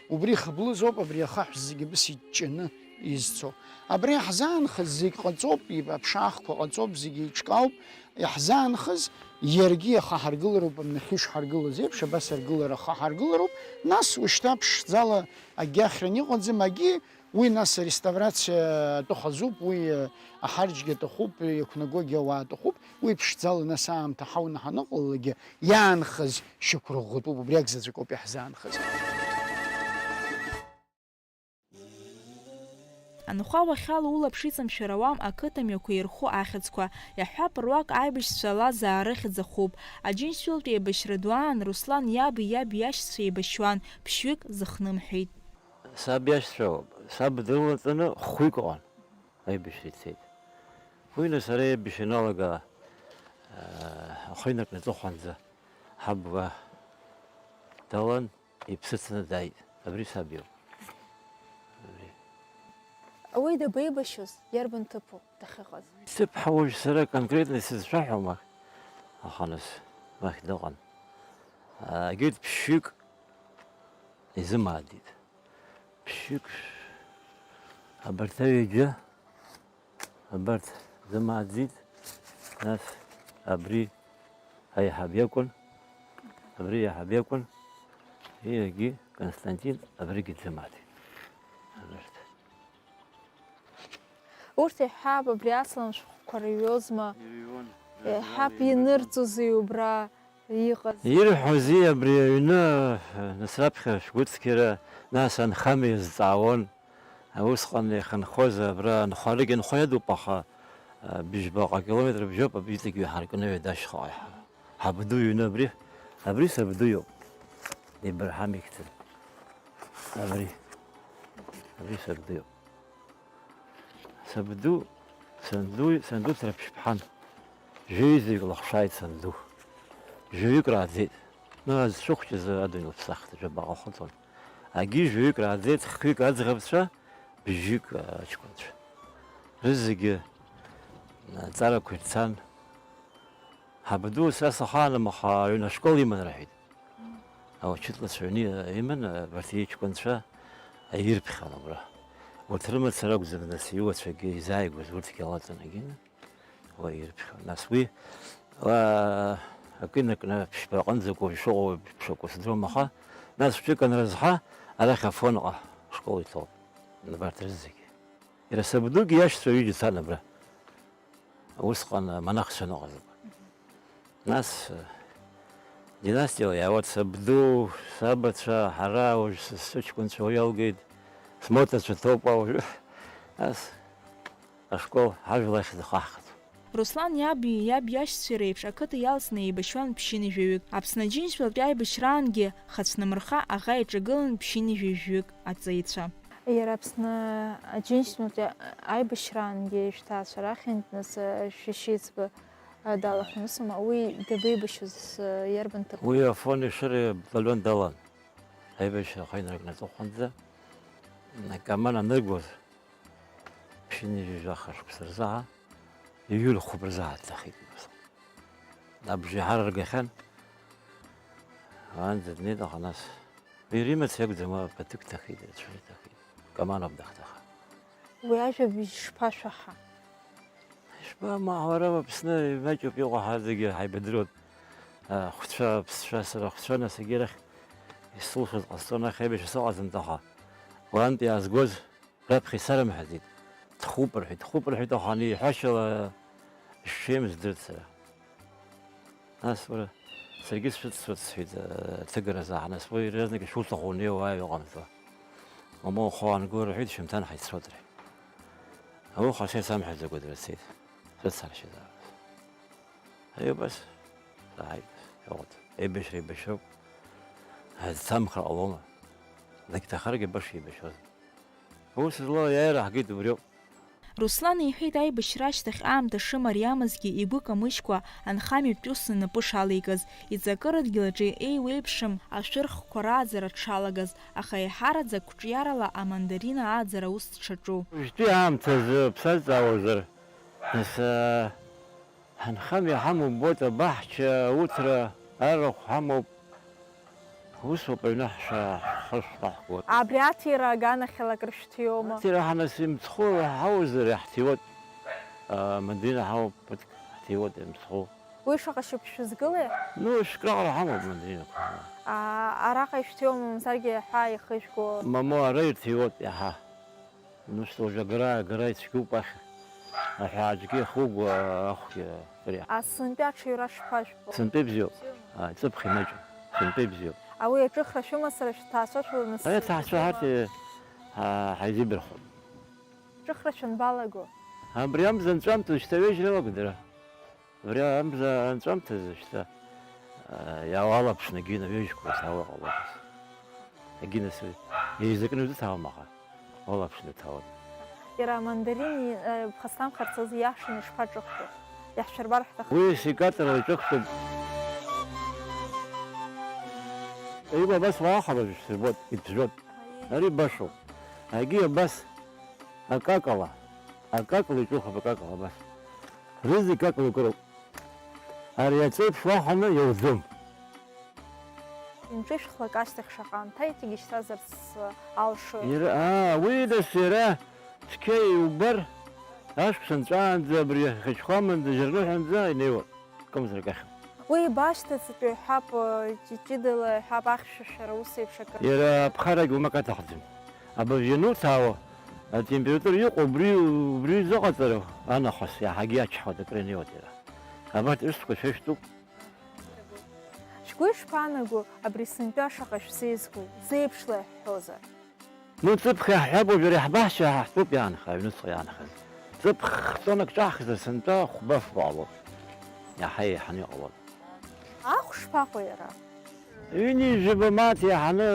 Убри ихыблыз ауп абри ахаҳә зегьы абас иҷҷаны изцо. Абра иаҳзаанхаз зегь ҟаҵоуп, аԥшаахқәа ҟаҵоуп, зегь еиҿкаауп. Иаҳзаанхаз иаргьы иаха ҳаргылароуп, абнахь ишҳаргылаз еиԥш, абас аргылара аха ҳаргылароуп. Нас уажәшьҭа ԥшӡала акгьы ахьраны иҟаӡам, агьи Уи нас ареставрациа атәы хазуп, уи, э, аҳарџьгьы аҭахуп, иақәнагогьы ауаа аҭахуп, уи ԥшӡала нас аамҭа ҳауны ҳаныҟалалакгьы иаанхаз шьақәырӷәӷәатәуп, убри акзаҵәык ауп иаҳзаанхаз. Анхәа уахьала улаԥш иҵамшәар ауам ақыҭа мҩақәа ирху ахьӡқәа. Иаҳҳәап, руак аибашьцәа Лазаа рыхьӡ ахуп. Аџьынџьтәылатә еибашьра ду аан Руслан иаби иаби иашьцәа еибашьуан, ԥшьҩык зыхнымҳәит. Саб иашьцәа, саб дрылаҵаны хәҩык ыҟан, аибашьра ицеит. Уи нас ара аибашьра ианалага, ахы инаркны аҵыхәанӡа ҳаб далан. Иԥсыцны дааит. Абри саб иоуп. Абри. Уи дабеибашьыз, иарбан ҭыԥу дахьыҟаз? Сыԥҳа уажә сара конкретно исызшәаҳәом, аха, аха нас уахь дыҟан. Егьырҭ ԥшьҩык изымаадит. Ԥшьҩык абарҭ аҩыџьа Абарҭ зымааӡеит, нас абри аиҳаб иакәын, абри аиҳаб иакәын, иаргьы Константин абригьы ӡымааӡеит. Абарҭ. Урҭ иаҳҳәап, абри асалам шәҟәқәа рыҩуазма? Ирыҩуан. Иаҳҳәап, ирыҩуан, инырҵозеи убра? Иҟаз. Ирҳәозеи абри аҩны, нас раԥхьа шәгәыцқьара, нас анхамҩа иазҵаауан. Усҟан иахьынхоз абра анхәарыгь анхәа иадуп, аха, а, бжьбаҟа километр бжьоуп, аб-, иҵегь иҳаркны ҩадашьхаҟа иҳа-, ҳабду иҩны абри, абри сабду иоуп. Ибраҳам ихьӡын. Абри. Абри сабду иоуп. Сабду, санду, санду Ҭарԥшьԥҳан. Жәеизаҩык лыхшааит санду. Жәаҩык рааӡеит. Ну, аӡә дшыхәҷыз адунеи лыԥсахт, жәабаҟа хәыҵон. Агьи жәаҩык рааӡеит, хҩык аӡӷабцәа, бжьҩык аҷкәынцәа. Рызегьы, а, ҵарақәа ирцан. Ҳабду са сахаанымха аҩны ашкол иман рҳәеит. Аучытлацәа аҩны иман, абарҭ иҷкәынцәа ирԥхьон абра. Урҭ рымацара акәӡам, нас, иуацәагьы изааигәаз урҭгьы алаҵаны икны, уа ирԥхьон. Нас уи, уа, акы инаркны ԥшьба аҟынӡа акәу ишыҟоу еиԥш акәу сыздыруам, аха, нас, хәҷык анрызҳа, арахь Афонҟа ашкол иҭалт. Абарҭ рызегьы. Иара сабдугьы иашьцәа ҩыџьа цан абра. Усҟан амонахцәа ныҟаз. Нас, э, династиала иаауеит сабду, сабацәа, ҳара уажә сы-, сыҷкәынцәа уи иалгеит, смоҭацәа ҭоуп уа уажәы. Нас ашкол ҳажәла ахьӡ ахаҳхит. Руслан иаби иаб иашьцәеи реиԥш ақыҭа иалсны еибашьуан ԥшьынҩажәаҩык. Аԥсны Аџьынџьтәылатәи аибашьраангьы хацәнымырха аӷа иҿагылан ԥшьынҩажәаҩык аҵеицәа. Иара Аԥсны Аџьынџьтәылатәи аибашьраангьы шәҭаацәа рахьынтә, нас, шәышьеиҵбы далахәын, ус аума? Уи дабеибашьыз, иарбан ҭыԥ? Уи Афон Ешыра баталион далан. Аибашьра ахы инаркны аҵыхәанӡа, Каман аныргоз, ԥшьынҩажәи жәаха шықәса рзы, иҩы лхәыба рзы дҭахеит. Абжеиҳара ргахьан. Уаанӡа днеит, аха нас уи римац иакәӡам, уа ԥыҭҩык дҭахеит, рацәаны иҭахеит. Каман ауп дахҭаха. Уи ажәабжь шԥашәаҳа? Ишԥа, ма, уара Аԥсны имаҷуп иҟоу, ҳара зегьы ҳаибадыруеит. Ахәцәа, аԥсцәа, сара ахәцәа, нас егьи арахь исылшоз ҟасҵон, арахь аибашьра сыҟаӡамызт, аха уаантәи иаазгоз Раԥхьа исарымҳәаӡеит. Дхуп рҳәеит, дхуп рҳәеит, аха ани иҳәашьала ишшеим здырт сара. Нас уара, саргьы сшәыццоит сҳәеит, э, аҭыгара азы, нас уи иаразнак ишуҭаху унеиуа уааи уҟамҵо. Мамоу, ухы уаанго рҳәеит, шәымҭан ҳаицротри. Ауха са исамҳәаӡакәа дырцеит. Срыцҳаршьазаап. Ари убас, саҳаит, иҟоуп. Еибашьра еибашьроуп. Ҳазцамхар ҟалома? Дагьҭахаргьы баша еибашьуазма. Ус злоу аиааира ҳгеит убриоуп. Руслан иҳәеит, аибашьра ашьҭахь аамҭа шымариамызгьы игәы камыжькәа анхамҩатә ус инапы шалеигаз, иҵакыра дгьыл аҿы еиуеиԥшым ашәырхқәа рааӡара дшалагаз, аха еиҳараӡак қәҿиарала амандарина ааӡара аус дшаҿу. Уажәтәи аамҭазы бсазҵаауазар, нас, анхамҩа ҳамоу ббоит, абаҳча, ауҭра, арахә ҳамоуп. Усоуп аҩны ҳшәа-, ҳхы шәҟаҳгоит. Абри аҭира аганахьала акры шәҭиуама? Аҭира ҳанас имцхәы ҳауазар иаҳҭиуеит. А, мадина ҳауп, ԥыҭк ҳҭиуеит имцхәы. Уи шаҟа шьоук шәызгылеи? Ну, шәкраҟара ҳамоуп мадинақәа. А, араҟа ишәҭиуама, мамзаргьы аҳәаа ихыжәго? Мамоу, ара ирҭиуеит иаҳа. Нушьҭа уажә агара, агара ицәгьоуп ахь. Аҳәааҿгьы иахугоу ахәгьы, ари. А сынтәа аҽаҩра шԥажәбо? Сынтәа ибзиоуп. Бзиоума? Ааи, ҵыԥх имаҷым. Сынтәа ибзиоуп. А уи аҿыхра шәымазар шәҭаацәа шәыла нас? Аиҭаацәа ҳарҭ, а, ҳаизибархәап. Ҿыхра шәанбалаго? Абри амза анҵәамҭаз шьҭа ҩежь рылаго дара. Абри амза анҵәамҭазы шьҭа, а, иаауалаԥшны егьи наҩежьқәа саауа ҟалоит. Егьи нас еизакны узыҭаауам аха, уалаԥшны уҭаауеит. Иара амандарин, э, ԥхасҭамхарц азы иашаны ишԥаҿыхтәу? Иаҳшәырбар ҳҭахуп. Уи секаторла иҿыхтәуп. Иҟоу абас уаахәама шәсырбоит, иԥжәоит. Ари башоуп. Егьи абас акакала, акакала иҿыхуп, акакала абас. Рызегь акакала икыроуп. Ари аҵеиԥш уаҳаны иауӡом. Нҿышәхлак ашьҭахь шаҟа анҭаҩ егьишьҭазарц алшоит? Иара, аа, уи нас иара цқьа иубар, ашықәс нҵәаанӡа, абри ахьычхәаманӡа, жьырныҳәанӡа инеиуа, акымзарак ахь. Уи ибашьҭацатәи ҳәап, ҷыҷыдала ҳәап ахьшәашәара ус еиԥш акы. Иара аԥхарагь уамак аҭахӡам. Абыржә иануҭаауа, атемпература иҟоу убри, убри изыҟаҵара анахыс иаҳагьы ачҳауеит, акры инеиуеит иара. Абарҭ ҩысҭқәа шәа ишәтәуп. Шәгәы ишԥаанаго, абри сынтәа шаҟа шәзеизгоу, зеиԥшла иаҳҳәозар? Ну, ҵыԥх иаҳҳәап, уажәы ари ҳбаҳча ҳаҳтәуп иаанхаз, аҩныҵҟа иаанхаз. Ҵыԥх тоннак ҿаҳхзар, сынтәа хәба-фба ҟалоит. Иаҳа еиҳаны иҟалоит. Ахә шԥаҟоу иара? Ҩынҩажәаба мааҭ иаҳаны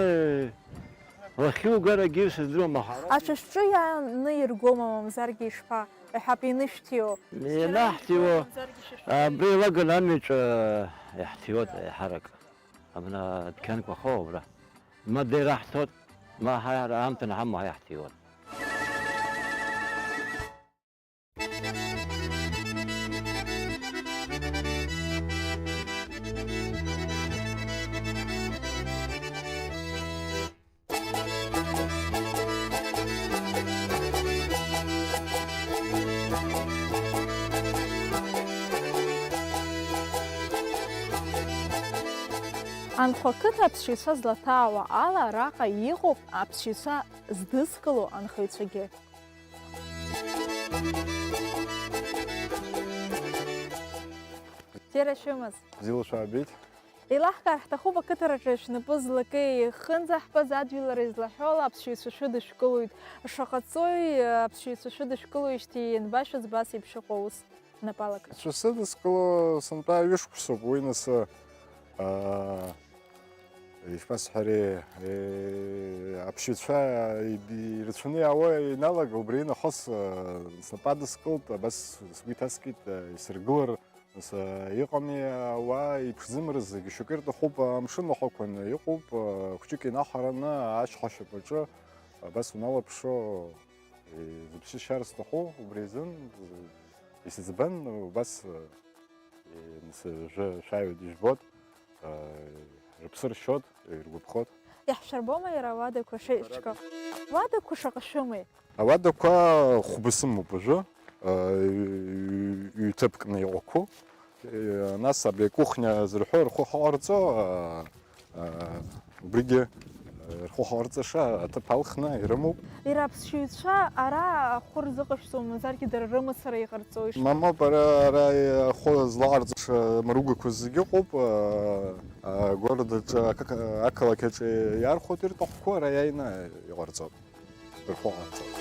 уахьугарагьы сыздыруам, аха ара Ашәышәҿы иааны иргома, мамзаргьы ишԥа? Иҳәап, инышәҭиуа. Ианаҳҭиуа, абри еилаган амҩаҿы иаҳҭиуеит еиҳарак. Абна адәқьанқәа ахоу абра. Ма дара иаҳҭоит, ма ҳара аамҭа анҳамоу иаҳҭиуеит. Анхәа ақыҭа аԥсшьаҩцәа злаҭаауа ала, араҟа иҟоуп аԥсшьаҩцәа здызкыло анхаҩцәагьы. Бзиара шәымаз! Бзиала шәаабеит! Еилаҳкаар ҳҭахуп, ақыҭараҿы шәнапы злакеи, хынӡа ҳбаз адгьылара излаҳәо ала аԥсшьаҩцәа шәыдышәкылоит. Шаҟа ҵои аԥсшьаҩцәа шәыдышәкылоижьҭеи ианбашәыӡба ас еиԥш иҟоу аус напалак? Сыдыскыло сынтәа ҩышықәсоуп, уи нас, аа, ишԥасҳәари, е, аԥсшьаҩцәа ирацәаны иаауа иналага, убри нахыс, аа, снапы адыскылт, абас сгәы иҭаскит, аа, исыргылар. Нас, э, иҟами, э, ауаа иԥшӡымраз, зегьы шьоукы ирҭахуп, амшын ахәақәаны иҟоуп, э, хәҷык инахараны ашьха шьапаҿы, абас уналаԥшо, э, зыԥсы шьар зҭаху, убри азын, э, исыӡбан, убас, э, нас, э, жәа-, шәаҩуеит, ижәбоит, э, рыԥсы ршьоит, иргәаԥхоит. Иаҳшәырбома иара ауадақәа шеиҿкаау? Ауадақәа шаҟа шәымеи? Ауадақәа хәба сымоуп уажәы, ҩ-, ҩ-, ҩ-ҭыԥкны иҟақәоу. Нас абри акухня зырҳәо рхәы ахьыҟарҵо, убригьы рхәы ахьыҟарҵаша аҭыԥ алхны ирымоуп. Иара аԥсшьаҩцәа ара ахәы рзыҟашәҵо, мамзаргьы дара рымацара иҟарҵои? Мамоуп, ара, ара ахәы злаҟарҵаша амаругақәа зегьы ыҟоуп, агородаҿы, ақалақь аҿы иархәоит ирҭахқәоу, ара иааины иҟарҵоит. Рхәы ҟарҵоит.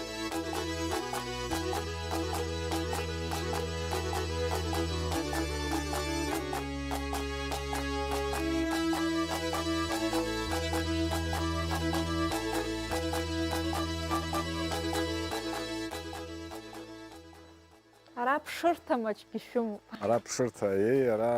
Ара ԥшырҭа маҷгьы шәымоуп. Ара ԥшырҭа, еи, ара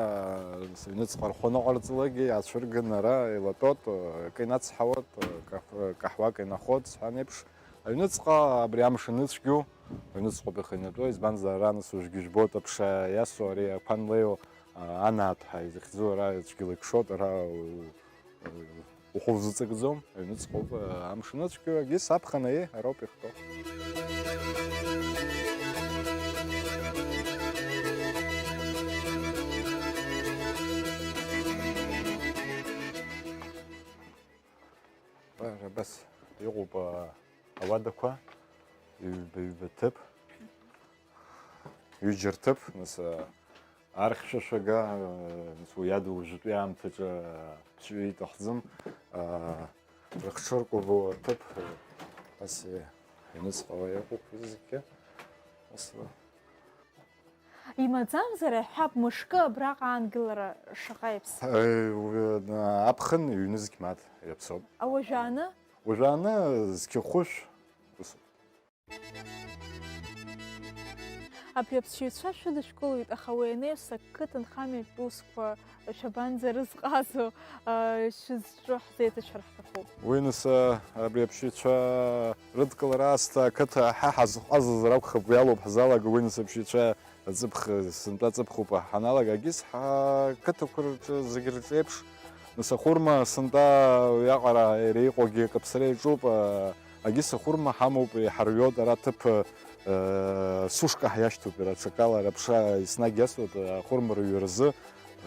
сыҩныҵҟа рхәы аныҟарҵалакгьы, иаацәырганы ара илатәоит, акы инацҳауеит, каҳ-, каҳуак инахоит, сҳәан еиԥш. Аҩныҵҟа абри амш аныцәгьоу, аҩныҵҟоуп ихы инатәо, избанзар, ара нас уажәгьы ижәбоит аԥша иасуа, ари ақәа анлеиуа, а, анааҭ ҳәа изыхьӡу ара цәгьала икшоит, ара у-, у-, ухәы узыҵакӡом, аҩныҵҟоуп, а, амш аныцәгьоу, егьыс аԥхын аиеи, ароуп ихтәоу. Ара абас иҟоуп, а, ауадақәа, ҩба-ҩба ҭыԥ, ҩыџьа рҭыԥ, нас, а, архьшәашәага, а, нас уи ада уажәтәи аамҭаҿы, а, ԥсҩы иҭахӡам, а, рыхҽыркәабо аҭыԥ, а, ас, а, Ианыҵҟала иҟоуп зегьы. Ас Имаӡамзар, иаҳҳәап, мышкы абраҟа аангылара шаҟа иаԥс-. Э, уи, аԥхын ҩнызқь мааҭ иаԥсоуп. Ауажәааны? Уажәааны зқьы хәышә усуп. Абри аԥсшьаҩцәа шәыдышәкылоит, аха уи анаҩс ақыҭанхамҩатә усқәа шәабанӡарызҟазо, а, шәызҿу ҳзеиҭашәар ҳҭахуп. Уи нас, а, абри аԥсшьаҩцәа рыдкылара аасҭа ақыҭа ҳа ҳазҟазазар акәхап, уи алоуп ҳзалага, уи нас аԥсшьаҩцәа аҵыԥх, сынтәа аҵыԥхуп ҳаналага, агьыс ҳақыҭақәа рҿы зегь рҿы еиԥш, нас ахәырма сынтәа уиаҟара иара иҟоугьы акаԥсара иаҿуп, а, агьыс ахәырма ҳамоуп, иҳарҩоит ара ҭыԥ, а, сушка ҳиашьҭоуп, иара аҽакала, ара аԥша еснагь иасуеит, ахәырма рыҩразы,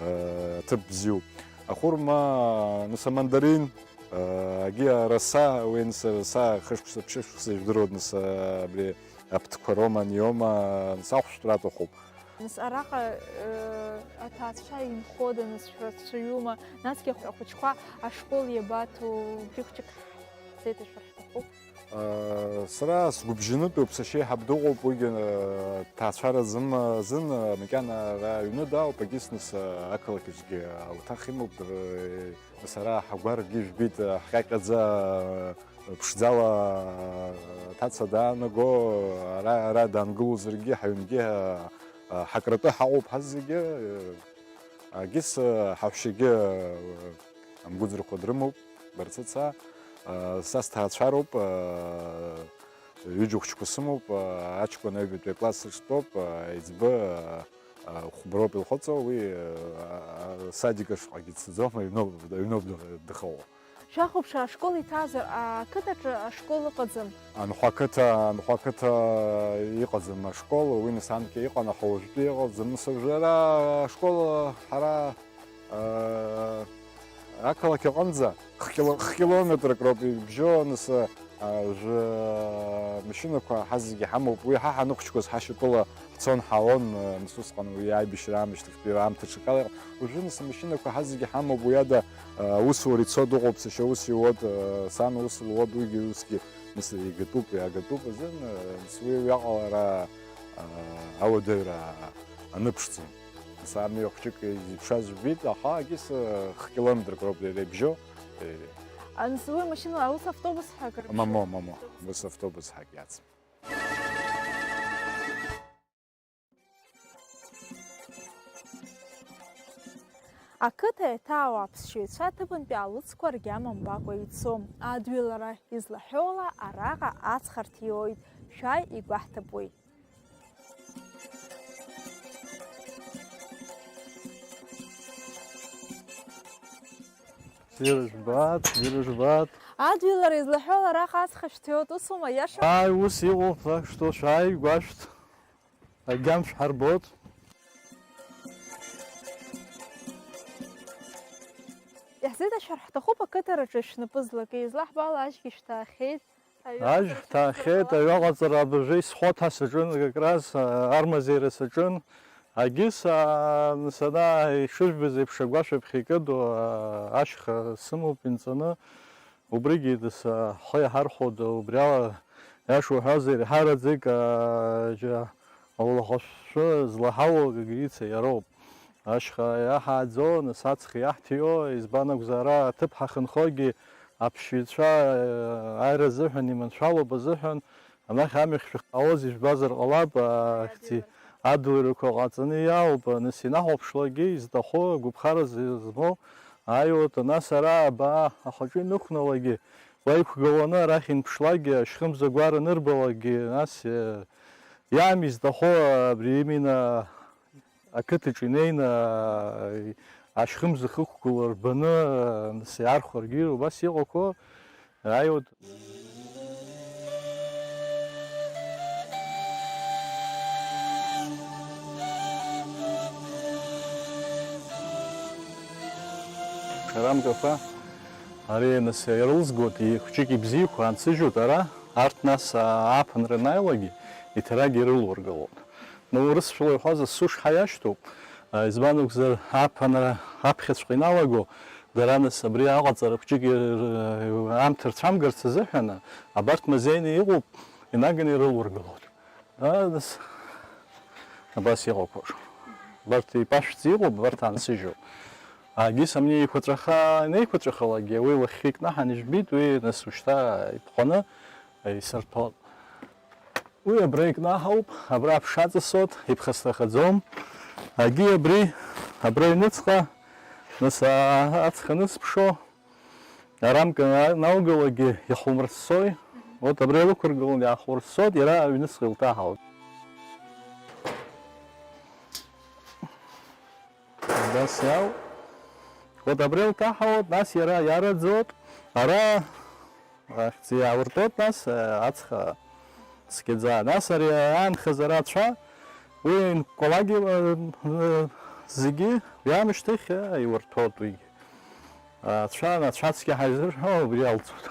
а, ҭыԥ бзиоуп. Ахәырма, нас амандарин, а, агьи араса, уи нас араса хышықәса, ԥшьышықәса ижәдыруеит, нас, а, абри Аԥҭқәа роума, аниоума, нас ахәшәтәра аҭахуп. Нас араҟа, э, аҭаацәа инхода, нас шәрацәаҩума, насгьы ахәыҷқәа ашкол иабаҭоу, убри хәҷык ҳзеиҭашәар ҳҭахуп. Э, сара сгәыбжьанытәуп, сашьеиҳаб дыҟоуп, уигьы, э, ҭаацәара зым-, азын, э, макьана ара аҩны дааоуп, агьыс нас, э, ақалақь аҿгьы ауҭах имоуп, э, Сара ҳгәаргьы жәбеит, ҳҟьаҟьаӡа, ԥшӡала аҭаца даанаго, ара, ара даангылозаргьы, ҳаҩнгьы ҳакратәы ҳаҟоуп ҳазегьы, агьыс ҳаҳәшьагьы амгәыӡрақәа дрымоуп, Барцыца. Са сҭаацәароуп, ҩыџьа хәыҷқәа сымоуп, аҷкәын аҩбатәи акласс аҿтәоуп, аиҵбы А, хәброуп илхыҵуа, уи, а, а, садик ашҟагьы дцаӡом, аҩноуп, аҩноуп дыхыҟоу. Шәахәаԥшыр, ашкол иҭазар, ақыҭаҿы ашкол ыҟаӡам. Анхәа ақыҭа, Анхәа ақыҭа иҟаӡам ашкол, уи нас анкьа иҟан, аха уажәтәи иҟаӡам. Нас уажәы ара ашкол ҳара, а, ақалақь аҟынӡа Хкило-, хкилометрак роуп ибжьо, нас, а, жәа-, машьынақәа ҳазегьы ҳамоуп. Уи ҳа ҳаныхәыҷқәаз ҳашьапыла ҳцон, ҳаауан, а, нас усҟан уи аибашьра аамышьҭахьтәи аамҭа ҽакала иҟан. Уажәы, нас, амашьынақәа ҳазегьы ҳамоуп, уи ада, а, аусура ицо дыҟоуп, сашьа ус иуоит, а, сан ус луоит, уигьы усгьы, нас, игатәуп, иагатәуп азын, а, нас, уи уиаҟара, а, ауадаҩра аныԥшӡом. Нас амҩа хәҷык изеиԥшаз жәбеит, аха агьыс хкилометрак роуп иара ибжьо. Э, Анс-, уи машьына, ус автобус ҳәа акыр Мамо, бжьо? Мамо, ус автобус ҳәа иацым. Ақыҭа иҭаау аԥсшьаҩцәа аҭыԥантәи алыцқәа ргьама мбакәа ицом. Адгьылара излаҳәоула араҟа аҵх арҭиоит, шәааи игәаҳҭап уи. Ирыжәбаат, ирыжәбаат. Адгьылара излаҳәо лара аха аҵх шәҭиуеит, усума, иаша? Ааи, ус иҟоуп, так что шәааи, гәашәҭ, агьама шәҳарбоит. Иаҳзеиҭашәар ҳҭахуп ақыҭараҿы шәнапы злакы, излаҳбо ала ажьгьы шәҭаахьеит. Аҩы Ажь ҳҭаахьеит, аҩы аҟаҵара абыржәы исхоҭа саҿын, как раз, а, армазеира саҿын. Агьыс, а, сана ишыжәбаз еиԥш, агәашә аԥхьа икыду, а, ашьха сымоуп инҵаны. Убригьы дас, а, ҳхы иаҳархәода, убри ала, иаша уҳәозар, иҳараӡак, а, џьа, аулахәашәы злаҳауа Гагрица иароуп. Ашьха иаҳааӡо, нас аҵх иаҳҭиуа, избан акәзар, ара аҭыԥ ҳахьынхогьы аԥсшьаҩцәа, э, ааира азыҳәан, иманшәалоуп азыҳәан, анахь амҩахь шәахьаауаз ижәбазар ҟалап, а, хьти, адгьыларақәа ҟаҵаны иаауп, нас инаҳәаԥшлакгьы изҭаху, агәыԥхара змоу ааиуеит, нас ара, абаа, ахаҿы инықәналагьы, уа иқәгыланы арахь инԥшлакгьы, ашьхымза гәара анырбалакгьы, нас, э, иаами изҭаху, абри имина Ақыҭаҿы инеины, аа, ашьхымза хықәкыла рбаны, аа, нас иаархәаргьы убас иҟақәоу ааиуеит. Шарамгақәа, ари, нас, ирылзгоит, ихәҷык ибзиақәа ансыжьуеит ара, арҭ, нас, аа, ааԥынра анааилакгьы, иҭарагьы ирылургылоит. Ну, урысшәала иҳәаз асушҳа иашьҭоуп. А, избан акәзар, аԥынра аԥхьаҵәҟьа иналаго, дара нас абри аҟаҵара хәҷык ир-, аамҭа рцәамгарц азыҳәан, абарҭ мазеины иҟоуп, инаганы ирылургылоит. Нас абас иҟақәоу. Абарҭ ипашәӡа иҟоуп, абарҭ аансыжьуп. Агьыс амни еиқәаҵәаха, инеиқәаҵәахалагьы уи лахьхьи икнаҳан ижәбеит, уи нас ушьҭа иԥҟаны исырҭәон. Уи абра икнаҳауп, абра аԥша аҵасуеит, иԥхасҭахаӡом. Агьи абри, абра аҩныҵҟа, нас, аа, ацха анысԥшо, арамка на-, наугылагьы иахумырссои. Вот абри лықәыргылан иаахурссоит, иара аҩныҵҟа илҭаҳауеит. Абас иау. Вот абри лҭаҳауеит, нас иара иараӡоит. Ара Ахьӡ иауртәоит, нас, э, ацха цқьаӡа. Нас ари аанхаз ара ацәа, уи инкәалагьы, э, э, зегьы уи аамышьҭахь, э, иуртәоит уигьы. Ацәа, ацәа цқьа ҳаизырҳәо убри алҵуеит.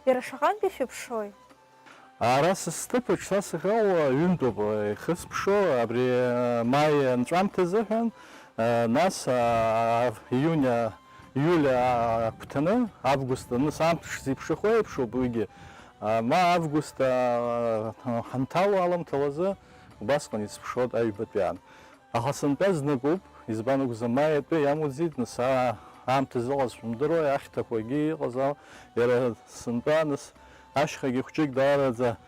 Иара шаҟантәи шәыԥшуи? Ара сысҭыԥаҿ са сахьыҟоу ҩынтәоуп, э, ихысԥшуа, абри, э, маи анҵәамҭа азыҳәан, э, нас, а, иуни, иули, а, агәҭаны, август аныс амш зеиԥшрахо еиԥшуп уигьы. А, ма август, а, ҳанҭало аламҭалазы убасҟан исԥшуеит аҩбатәи аан. Аха сынтәа зныкоуп, избан акәзар, маи атәы иамуӡеит, нас, аа, аамҭа зыҟаз шәымдыруа, ахьҭақәагьы иҟаз ала, иара сынтәа, нас, ашьхагьы хәҷык даараӡа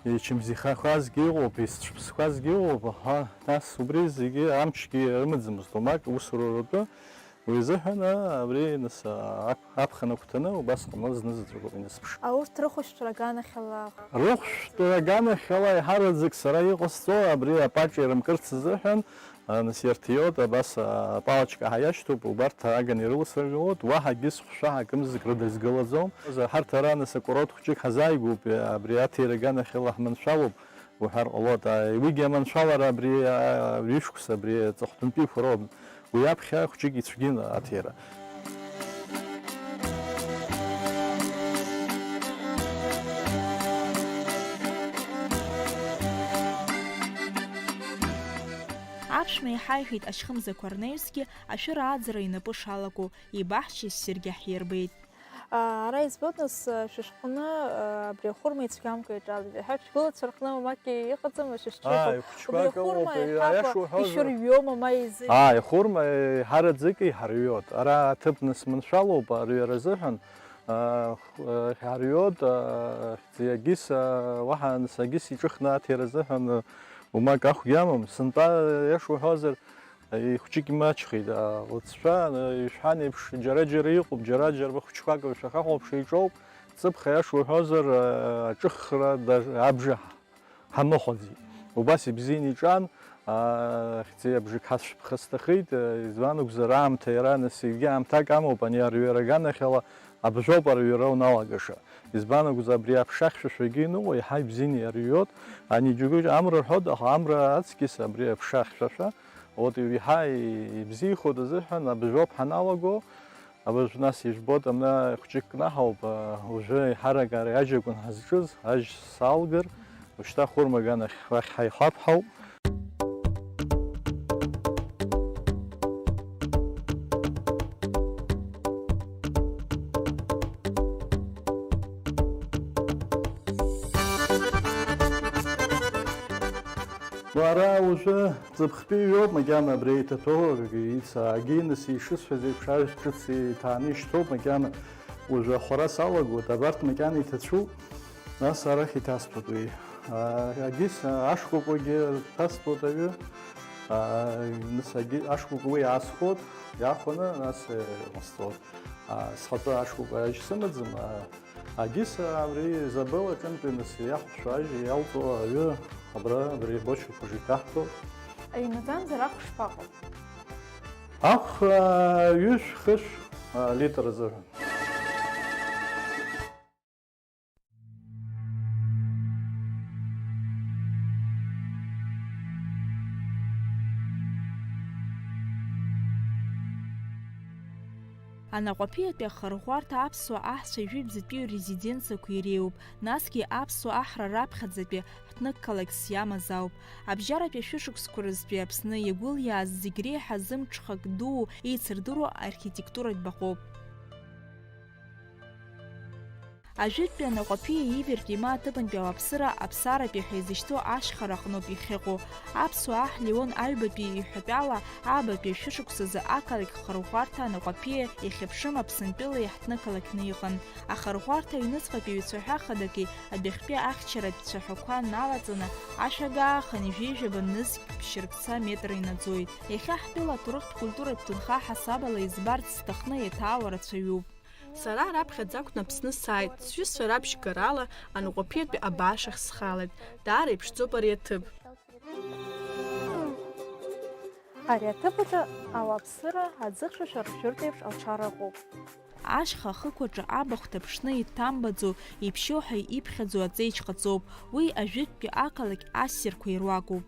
ичымзихахазгьы ыҟоуп, ицәыԥсхазгьы ыҟоуп, аха, нас, убри зегьы амчгьы рымаӡамызт, уамак усура ртәы, уи азыҳәан, аа, абри, нас, аа, ак-, аԥхын агәҭаны, убасҟан зны заҵәык ауп инысԥш. А урҭ рыхәшәтәра аганахьала? Рыхәшәтәра аганахьала еиҳараӡак сара иҟасҵо, абри апаҿ ирымкырц азыҳәан, а, нас ирҭиуеит, абас, а, апалочка ҳәа иашьҭоуп, убарҭ ааганы ирыласыргылоит, уаҳагьы схәшәы ҳакымзык рыдызгалаӡом. Ҳарҭ ара, нас, акурорт хәҷык ҳазааигәоуп, абри аҭира аганахьала ҳманшәалоуп уҳәар ҟалоит. А, уигьы аманшәалара абри, а, ҩышықәса, абри аҵыхәтәантәиқәа роуп. Уи аԥхьа хәҷык ицәгьан аҭира. Аԥшәма иҳаиҳәеит, ашьхымзақәа рнаҩсгьы ашәыра ааӡара инапы шалаго, ибаҳча ссиргьы ҳирбеит. Ара избоит, нас, шәышҟәны абри ахәырма ицәгьамкәа иҿалеит. Еиҳа шәгәылацәа рҟны уамак иҟаӡам, шәышьҭрыхуп. Ааи, хәыҷқәак. Убри ыҟоуп, ахәырма еиҳа еиҳа ишуҳәозар. Ишәырҩуама, ма изы? Ааи, ахәырма еиҳараӡакгьы иҳарҩуеит. Ара аҭыԥ нас маншәалоуп арҩара азыҳәан, аа, х-, иҳарҩуеит, аа, егьыс, аа, уаҳа нас егьыс иҿыхны аҭира азыҳәан, уамак ахәгьы амам. Сынтәа, иашуҳәозар, ихәҷык имаҷхеит, аа, лыҵшәа, аа, ишәҳәан еиԥш, џьара-џьара иҟоуп, џьара-џьара хәыҷқәак шәахьахәаԥшуа иҿоуп, ҵыԥх, иашуҳәозар, аа, аҿыхра даж-, абжа ҳамыхәаӡеит. Убас ибзианы иҿан, аа, хьӡи абжак ҳацәԥха сҭахеит, аа, избан акәзар, аамҭа иара нас егьи аамҭак амоуп, ани арҩара аганахьала абжоуп арҩара уналагаша. Избан акәзар, абри аԥша хьшәашәагьы иныҟәо, еиҳа ибзианы иарҩуеит, ани џьоукы амра рҳәоит, аха амра аҵкьыс абри аԥша хьшәашәа, вот, еиҳа ибзиахоит азыҳәан, абжоуп ҳаналаго, абыржә нас ижәбоит, амна хәҷык кнаҳауп, уажәы еиҳарак ари ажь акәын ҳазҿыз, ажь салгар, ушьҭа хәырма аганахь уахь ҳаихәаԥҳауп. Уара уажәы Ҵыԥхтәи иоуп макьана абри аиҭаҭәо, ицаагьы, нас, ишысҳәаз еиԥш, ажә ҿыц иҭааны ишьҭоуп, макьана уажәы ахәара салагоит, абарҭ макьана иҭацәуп, нас арахь иҭасҵоит уи. А, агьыс, а, ашкәакәагьы ҭасҵоит аҩы, а, нас, агьы-, ашкәакәа уи аасхәоит, иаахәаны, нас, э, иҟасҵоит. А, схатәы ашкәакәа ажь сымаӡам, а, Агьыс абри Изабел аҿынтәи нас иахәшәу ажь иалҵуа аҩы абра, абри абочақәа рҿы иҭаҳтәоуп. Имаӡамзар ахә шԥаҟоу? Ахә, аа, ҩышә, хышә, аа, литр азыҳәан. Анаҟәаԥиатәи ахырӷәӷәарҭа аԥсуа аҳцәа жәибжьтәи ррезиденциақәа иреиуоуп, насгьы аԥсуа аҳра раԥхьаӡатәи ҳҭнықалақьс иамаз ауп. Абжьаратәи ашәышықәсқәа рзтәи Аԥсны иагәылиааз зегь реиҳа зымҽхак дуу еицырдыруа архитектуратә баҟоуп. Ажәытәтәи анаҟәаԥиа ивертә има аҭыԥантәи ауаԥсыра аԥсаратәи ҳәа изышьҭоу ашьхара аҟноуп иахьыҟоу. Аԥсуа аҳ Леон Аҩбатәи иҳәатәала, аабатәи ашәышықәсазы ақалақь Харӷәарҭа анаҟәаԥиа иахьыԥшым Аԥсынтәыла иаҳҭны қалақьны иҟан. Ахарӷәарҭа аҩныҵҟатәи ҩцәаҳәа хадаки адәахьтәи ахьчаратә цәаҳәақәа налаҵаны, ашәагаа хынҩажәижәаба нызқь ԥшьыркца метр инаӡоит. Иахьа ҳтәыла аҭоурыхтә культуратә ҭынха ҳасабала избарц зҭахны еиҭаауа рацәаҩуп. Сара раԥхьаӡа акәны Аԥсны сааит, сҩызцәа раԥшьгарала анаҟәаԥиатәи абааш ахь схалеит. Даара иԥшӡоуп ари аҭыԥ. Ари аҭыԥ аҿы ауаԥсыра аӡыхьшәашәа ршәыртә еиԥш алшара ыҟоуп. Ашьха ахықәаҿы абахә ҭаԥшны иҭамбаӡо, иԥшьоу ҳәа иԥхьаӡо аҵеиџь ҟаҵоуп, уи ажәытәтәи ақалақь ассирқәа ируакуп.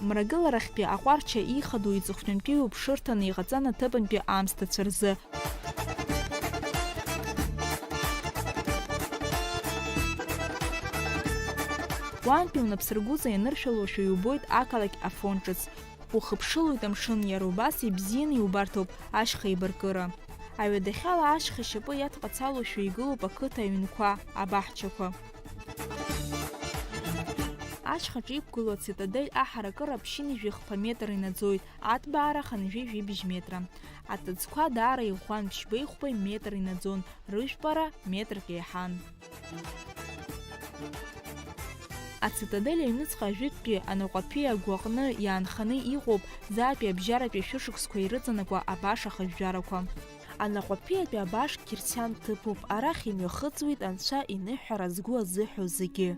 Мрагыларахьтәи аҟәарча ихадоу иҵыхәтәантәиу ԥшырҭаны иҟаҵан аҭыԥантәи аамсҭацәа рзы. Уаантәи унапсыргәыҵа ианыршәалоушәа иубоит ақалақь Афон ҿыц. Ухыԥшылоит амшын, иара убас ибзианы иубарҭоуп ашьха еибаркыра. Аҩадахьала ашьха шьапы иадҟацалошәа игылоуп ақыҭа аҩнқәа, абаҳчақәа. Ашьхаҿы иқәгылоу ацитадель аҳаракыра ԥшьынҩажәи хԥа метр инаӡоит, аҭбаара хынҩажәи жәибжь метра. Аҭыӡқәа даара иӷәӷәан, ԥшьбеи хәбеи метр инаӡон, рыжәпара метрк еиҳан. Ацитадель аҩныҵҟа ажәытәтәи анаҟәаԥиа агәаҟны иаанханы иҟоуп заатәи абжьаратәи ашәышықәсқәа ирыҵанакуа абааш ахыжәжәарақәа. Анаҟәаԥиатәи абааш қьырсиан ҭыԥуп, арахь имҩахыҵуеит анцәа иныҳәара згәы азыҳәо зегьы.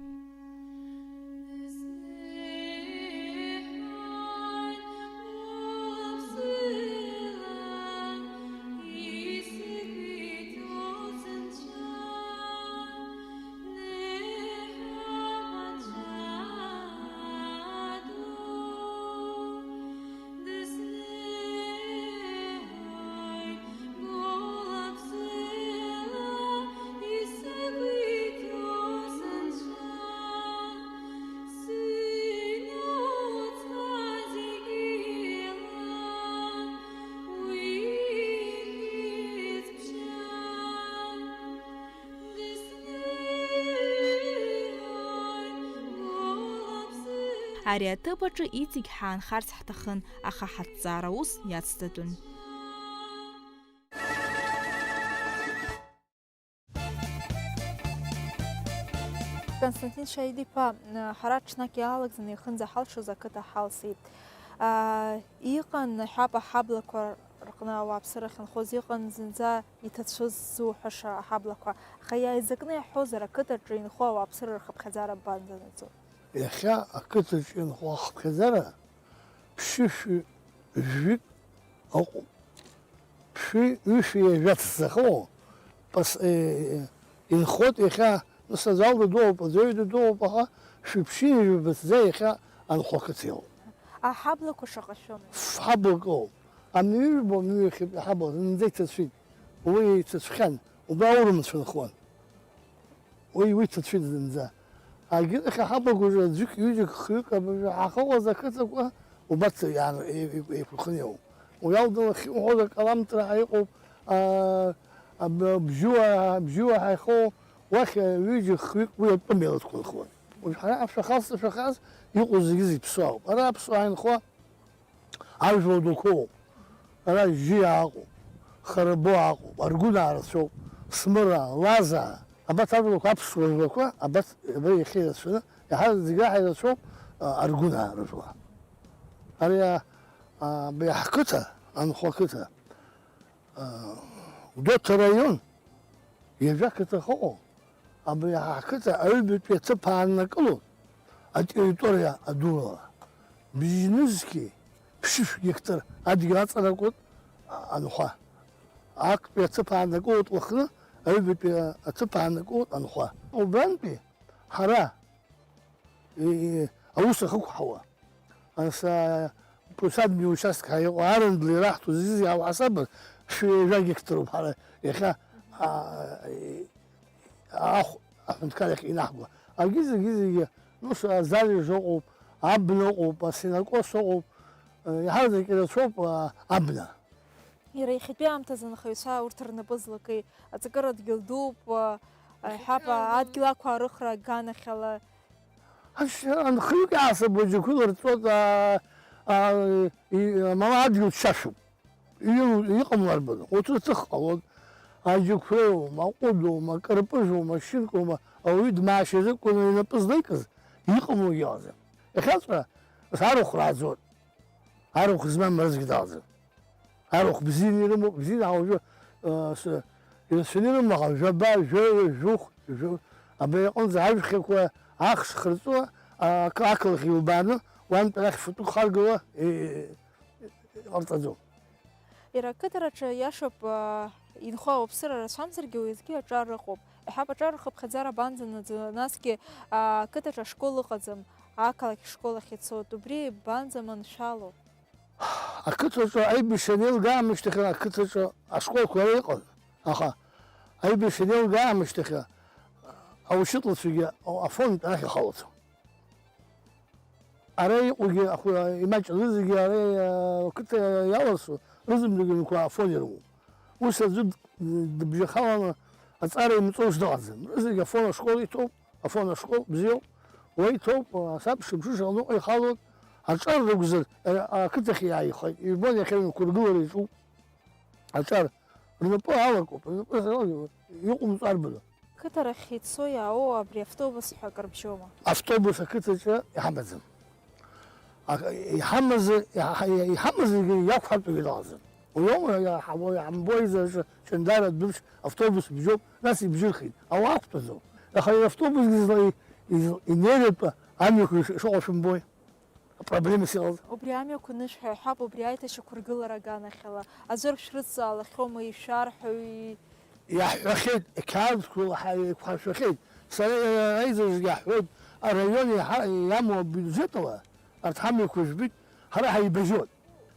Ари аҭыԥ аҿы иҵегь ҳаанхарц ҳҭахын, аха ҳаҭҵаара ус иацҵатәын. Константин Шаид-иԥа, ҳара ҽнак иалагӡаны иахынӡаҳалшоз ақыҭа ҳалсит. Иҟан, ҳәап, аҳаблақәа рҟны ауааԥсыра ахьынхоз, иҟан зынӡа иҭацәыз ззуҳәаша аҳаблақәа, аха иааизакны иаҳҳәозар, ақыҭаҿы инхо ауааԥсыра рхыԥхьаӡара банзанаӡо? Иахьа ақыҭаҿы инхо ахыԥхьаӡара ԥшьышәи жәҩык ыҟоуп. Ԥшьҩи ҩышәи ҩажәа ҭӡахо пас-, э, инхоит иахьа, нас азал дадуоуп, аӡәаҩ дадуоуп, аха шәи ԥшьынҩажәи быҭӡа иахьа анхо ақыҭа иоуп. Аҳаблақәа шаҟа шәымоу? Ф-, ҳаблак ыҟоуп. Амҩа ҩба, амҩа иахьатәи ҳабла зынӡа иҭацәит. Уи иҭацәхьан, убра аурымцәа нхон. Уи, уи ҭацәит зынӡа. Агьырахь аҳаблақәа аҿы аӡәык, ҩыџьак, хҩык абыржәы ҳахьыҟаз ақыҭақәа убарҭ иаан-, еи-, еи-, еиқәырхын иҟоуп. Уи ала ахьыҟоу акаламтра ҳәа иҟоуп, а, аб-, абжьуаа, абжьуаа ҳәа ихоу, уахь ҩыџьа, хҩык уи атәым еилыдкылахуан. Уажә ҳара ашәахаз, ашәахаз иҟоу зегьы зегь ԥсуаауп. Ара аԥсуаа инхо Ажәлар дуқәоуп. Ара Жьиа аҟоуп, Харабо аҟоуп, Аргәынаа рацәоуп, Смыра, Лазаа. Абарҭ ажәлақәа аԥсуа жәлақәа, абарҭ, абра иахьа ирацәаны, иаҳа зегь раҳа ирацәоуп, а, Аргәынаа рыжәла. Ари, а, а, абри ҳқыҭа, анхо ақыҭа, а, Гәдоуҭа араион, ҩажәа қыҭа ахьыҟоу, абри ҳқыҭа аҩбатәи аҭыԥ ааннакылоит атерриториа адурала. Бжьнызқьи ԥшьышә гектар адгьыл аҵанакуеит анхәа. Актәи аҭыԥ ааннакылоит уахны, аҩбатәи аҭыԥ ааннакылоит анхәа. Убрантәи ҳара, и, аус ахықәҳауа, ас, а, ԥусадмҩа участок ҳәа иҟоу арендла ираҳҭо зегьы-зегьы ҳауҳасабыр, шәи жәа гектароуп ҳара иахьа, а, и, ахә аҳәынҭқар иахь инаҳго. Агьы зегьы-зегьы, ну, с-, залежь ыҟоуп, абна ыҟоуп, асенокос ыҟоуп, э, иаҳа зегь ирацәоуп, а, абна. Иара иахьатәи аамҭазы анхаҩцәа урҭ рнапы злакеи, аҵакыра дгьыл дууп, а, Ҳаба адгьыл ақәаарыхра аганахьала. Анхаҩык иаасабуа џьықәреи рҵоит, аа, аа, и-, амала адгьыл ччашәуп. Иу-, иҟамлар баны, уаҵәы аҵых ҟалон. Аџьықәреиума, аҟәыдоума, акарпыжоума, ашьыркума, ауаҩы дмаашьазыкәкәаны инапы злеикыз, иҟамлогьы ыҟаӡам. Иахьаҵәҟьа арахә рааӡоит. Арахә змам рызегь далаӡам. Арахә бзианы ирымоуп, бзианы ҳауажәы, э, с-, ирацәаны ирымоуп, аха жәаба, жәаҩа, жәохә, жәа-, абри аҟынӡа ажәхьақәа ахш хырҵәуа, а-, ақалақь илбааны, уантәи арахь фатәык харгауа, э, иҟарҵаӡом. Иара ақыҭараҿы, иашоуп, аа, инхо ауаԥсыра рацәамзаргьы, уеизгьы аҿар ыҟоуп. Иаҳҳәап, аҿар рхыԥхьаӡара абанӡанаӡо, насгьы, аа, ақыҭаҿы ашкол ыҟаӡам, ақалақь школ ахь ицоит, убри банӡаманшәало? Ақыҭаҿы аибашьра анеилга аамышьҭахь ақыҭаҿы ашколқәа ара иҟан, аха аибашьра анеилга аамышьҭахь аушьыҭлацәагьы афонд арахь ихалацәон. Ара иҟоугьы ахәы имаҷ рызегьы ара, а, ақыҭа иаларсу рызынтәык аҩнқәа афон ирымоуп. Ус аӡәы д-, дыбжьахаланы аҵара имҵоу дыҟаӡам. Рызегь афон ашкол иҭоуп, афон ашкол бзиоуп, уа иҭоуп, а, асабша мҽыша аныҟәа ихалоит, аҿар ракәзар, а, ақыҭахь иааихеит. Ижәбон иахьа аҩнқәа ргылара иаҿуп. Аҿар рнапы алакуп, рнапы алакуп, иҟоумҵо арбану? Қыҭарахь ицо иаауоу абри автобус ҳәа акыр бжьоума? Автобус ақыҭаҿы иҳамаӡам. А, иҳамаз, иҳа-, иҳамазаргьы иақәҳартәгьы ыҟаӡам. Уи аума иаҳа-, иаҳамбо аизараҿы Ҷандара адәыԥш автобус бжьоуп, нас ибжьырхит. Ауаа ақәтәаӡом. Аха иара автобусгьы изла-, из-, инеиратәы амҩақәа иш-, ишыҟоу шәымбои? Апроблемас иҟаз. Убри амҩақәа анышәҳәа, иаҳҳәап, убри аиҭашьақәыргылара аганахьала аӡәыр шәрыцҵаалахьоума, ишәарҳәои? Иаҳҳәахьеит, ақьаадқәа еиқәҳаршәахьеит. Сара аизараҿгьы иаҳҳәоит, араион иаҳа-, иамоу абиуџьет ала арҭ ҳамҩақәа жәбеит, ҳара ҳаибажьоит.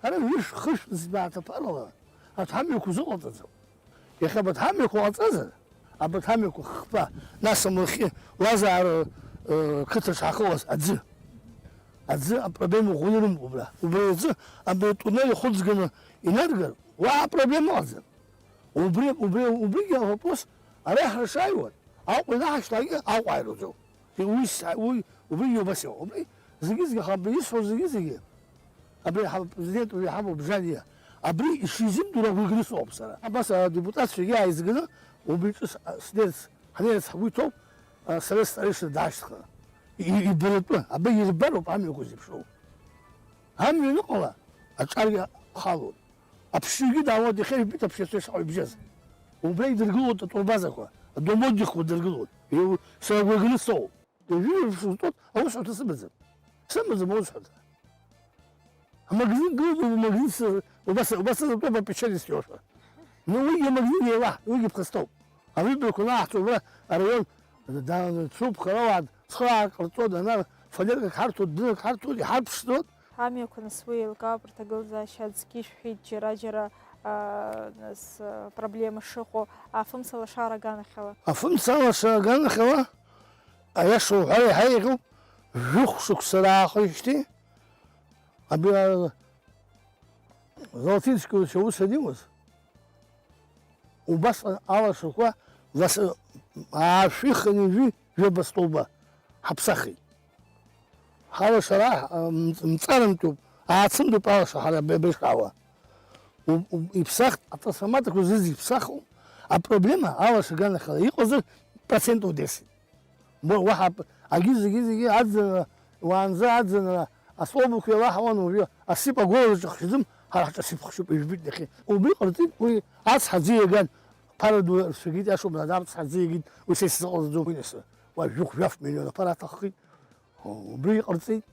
Ара ҩышә-хышә змааҭаԥарала арҭ ҳамҩақәа узыҟалҵаӡом. Иахьа абарҭ ҳамҩақәа ҟаҵазар, абарҭ ҳамҩақәа хԥа, нас амлахьы лазаара, ы, қыҭаҿ ҳахылаз аӡы. Аӡы апроблема ӷәӷәаны ирымоуп убра. Убри аӡы абри атуннель ихәыҵганы инаргар, уаҳа апроблема ыҟаӡам. Убри, убри, убригьы авопрос ара ҳаршааиуан, Аҟәа инаҳашьҭуагьы Аҟәа ааируаӡом. Уи са-, уи, убригьы убас иҟоуп. Убри зегьы-зегьы, аха абри исҳәо зегьы-зегьы, абри ҳа-, президент убри ҳамоуп, Бжьаниа. Абри ишизымдыруа агәра ганы сыҟоуп сара. Абас адепутатцәагьы ааизганы, убри ҿыц, а, снеирц, ҳнеирц ҳгәы иҭоуп, а, сара старейшина даашьҭханы. И-, и-, ибаратәы, абри ирбароуп амҩақәа зеиԥшроу. Амҩа аныҟала, аҿаргьы халоит. Аԥшьҩгьы даауеит, иахьа ижәбеит аԥшьацәа шаҟа ибжьаз. Убра идыргылоит атурбазақәа, адомодихқәа дыргылоит. Иу-, сара агәра ганы соуп. Ҩажәи жәаба шықәса зтәоу аусҳәарҭа сымаӡам. Сымаӡам аусҳәарҭа. Амагазин гылоуп, амагазин сы-, убас, убас сызатәоуп апечалист иоуша. Ну, уигьы амагазин еилаҳ, уигьы ԥхасҭоуп. Аҩбарақәа анаҳҵо убра араион, да-, цуп, харауаат, цхыраагак ҟарҵо, дана фанеркак ҳарҭоит, дынак ҳарҭоит, иҳарԥшӡоит. Амҩақәа нас уи еилкаауп, рҭагылазаашьа аӡгьы ишәҳәеит, џьара-џьара, аа, нас, аа, проблема шыҟоу, афымца лашара аганахьала. Афымца лашара аганахьала, аиаша уҳәар, иаҳа еиӷьуп, жәохә шықәса раахижьҭеи, абри, аа, Золотински аус аниуаз, убасҟан алашақәа лас-, аашәи хынҩажәи жәаба столба ҳаԥсахит. Ҳалашара, а, м-, мҵарантәуп, аацымдоуп алаша ҳара абри, абри ишҳауа. У-, у-, иԥсахт, атрансформаторқәа зегьы иԥсахуп. Апроблема алаша аганахьала иҟазар процент удесит. Мо-, уаҳа п-, агьы зегьы-зегьы аӡынра, уаанӡа аӡынра, астолбақәа еилаҳауан, уажәы асип агәылараҿы хшьӡым, ҳара ҳҿы асип хшьуп, ижәбеит иахьа. Убри ҟарҵеит, уи ацҳа аӡы иаган, ԥара ду рцәагьы иашоуп, нада ацҳа аӡы иагеит, уи са исзыҟалҵаӡом, уи нас, уа жәохә-жәаф миллион аԥара аҭаххит. Убри иҟарҵеит.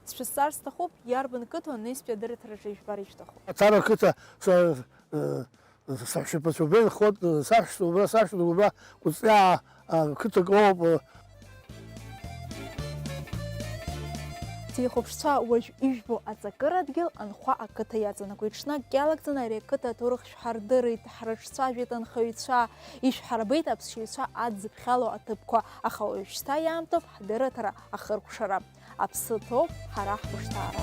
Сшәызҵаар сҭахуп, иарбан қыҭоу анаҩстәи адырраҭараҿы ижәбар ишәҭаху? Аҭара ақыҭа са, э, саҳәшьаԥацәа убра инхоит, саҳәшьцәа убра, саҳәшьцәа убра, Кәыҵниаа, а, қыҭак оуп, э. Сихәаԥшцәа, уажә ижәбо аҵакыра адгьыл анхәа ақыҭа иаҵанакуеит. Ҽнакгьы иалагӡаны ари ақыҭа аҭоурых шәҳардырит, ҳрыҿцәажәеит анхаҩцәа, ишәҳарбеит аԥсшьаҩцәа адзыԥхьало аҭыԥқәа, аха уажәшьҭа иаамҭоуп ҳдырраҭара ахыркәшара. Аԥсы ҭоуп ҳара ҳхәышҭаара.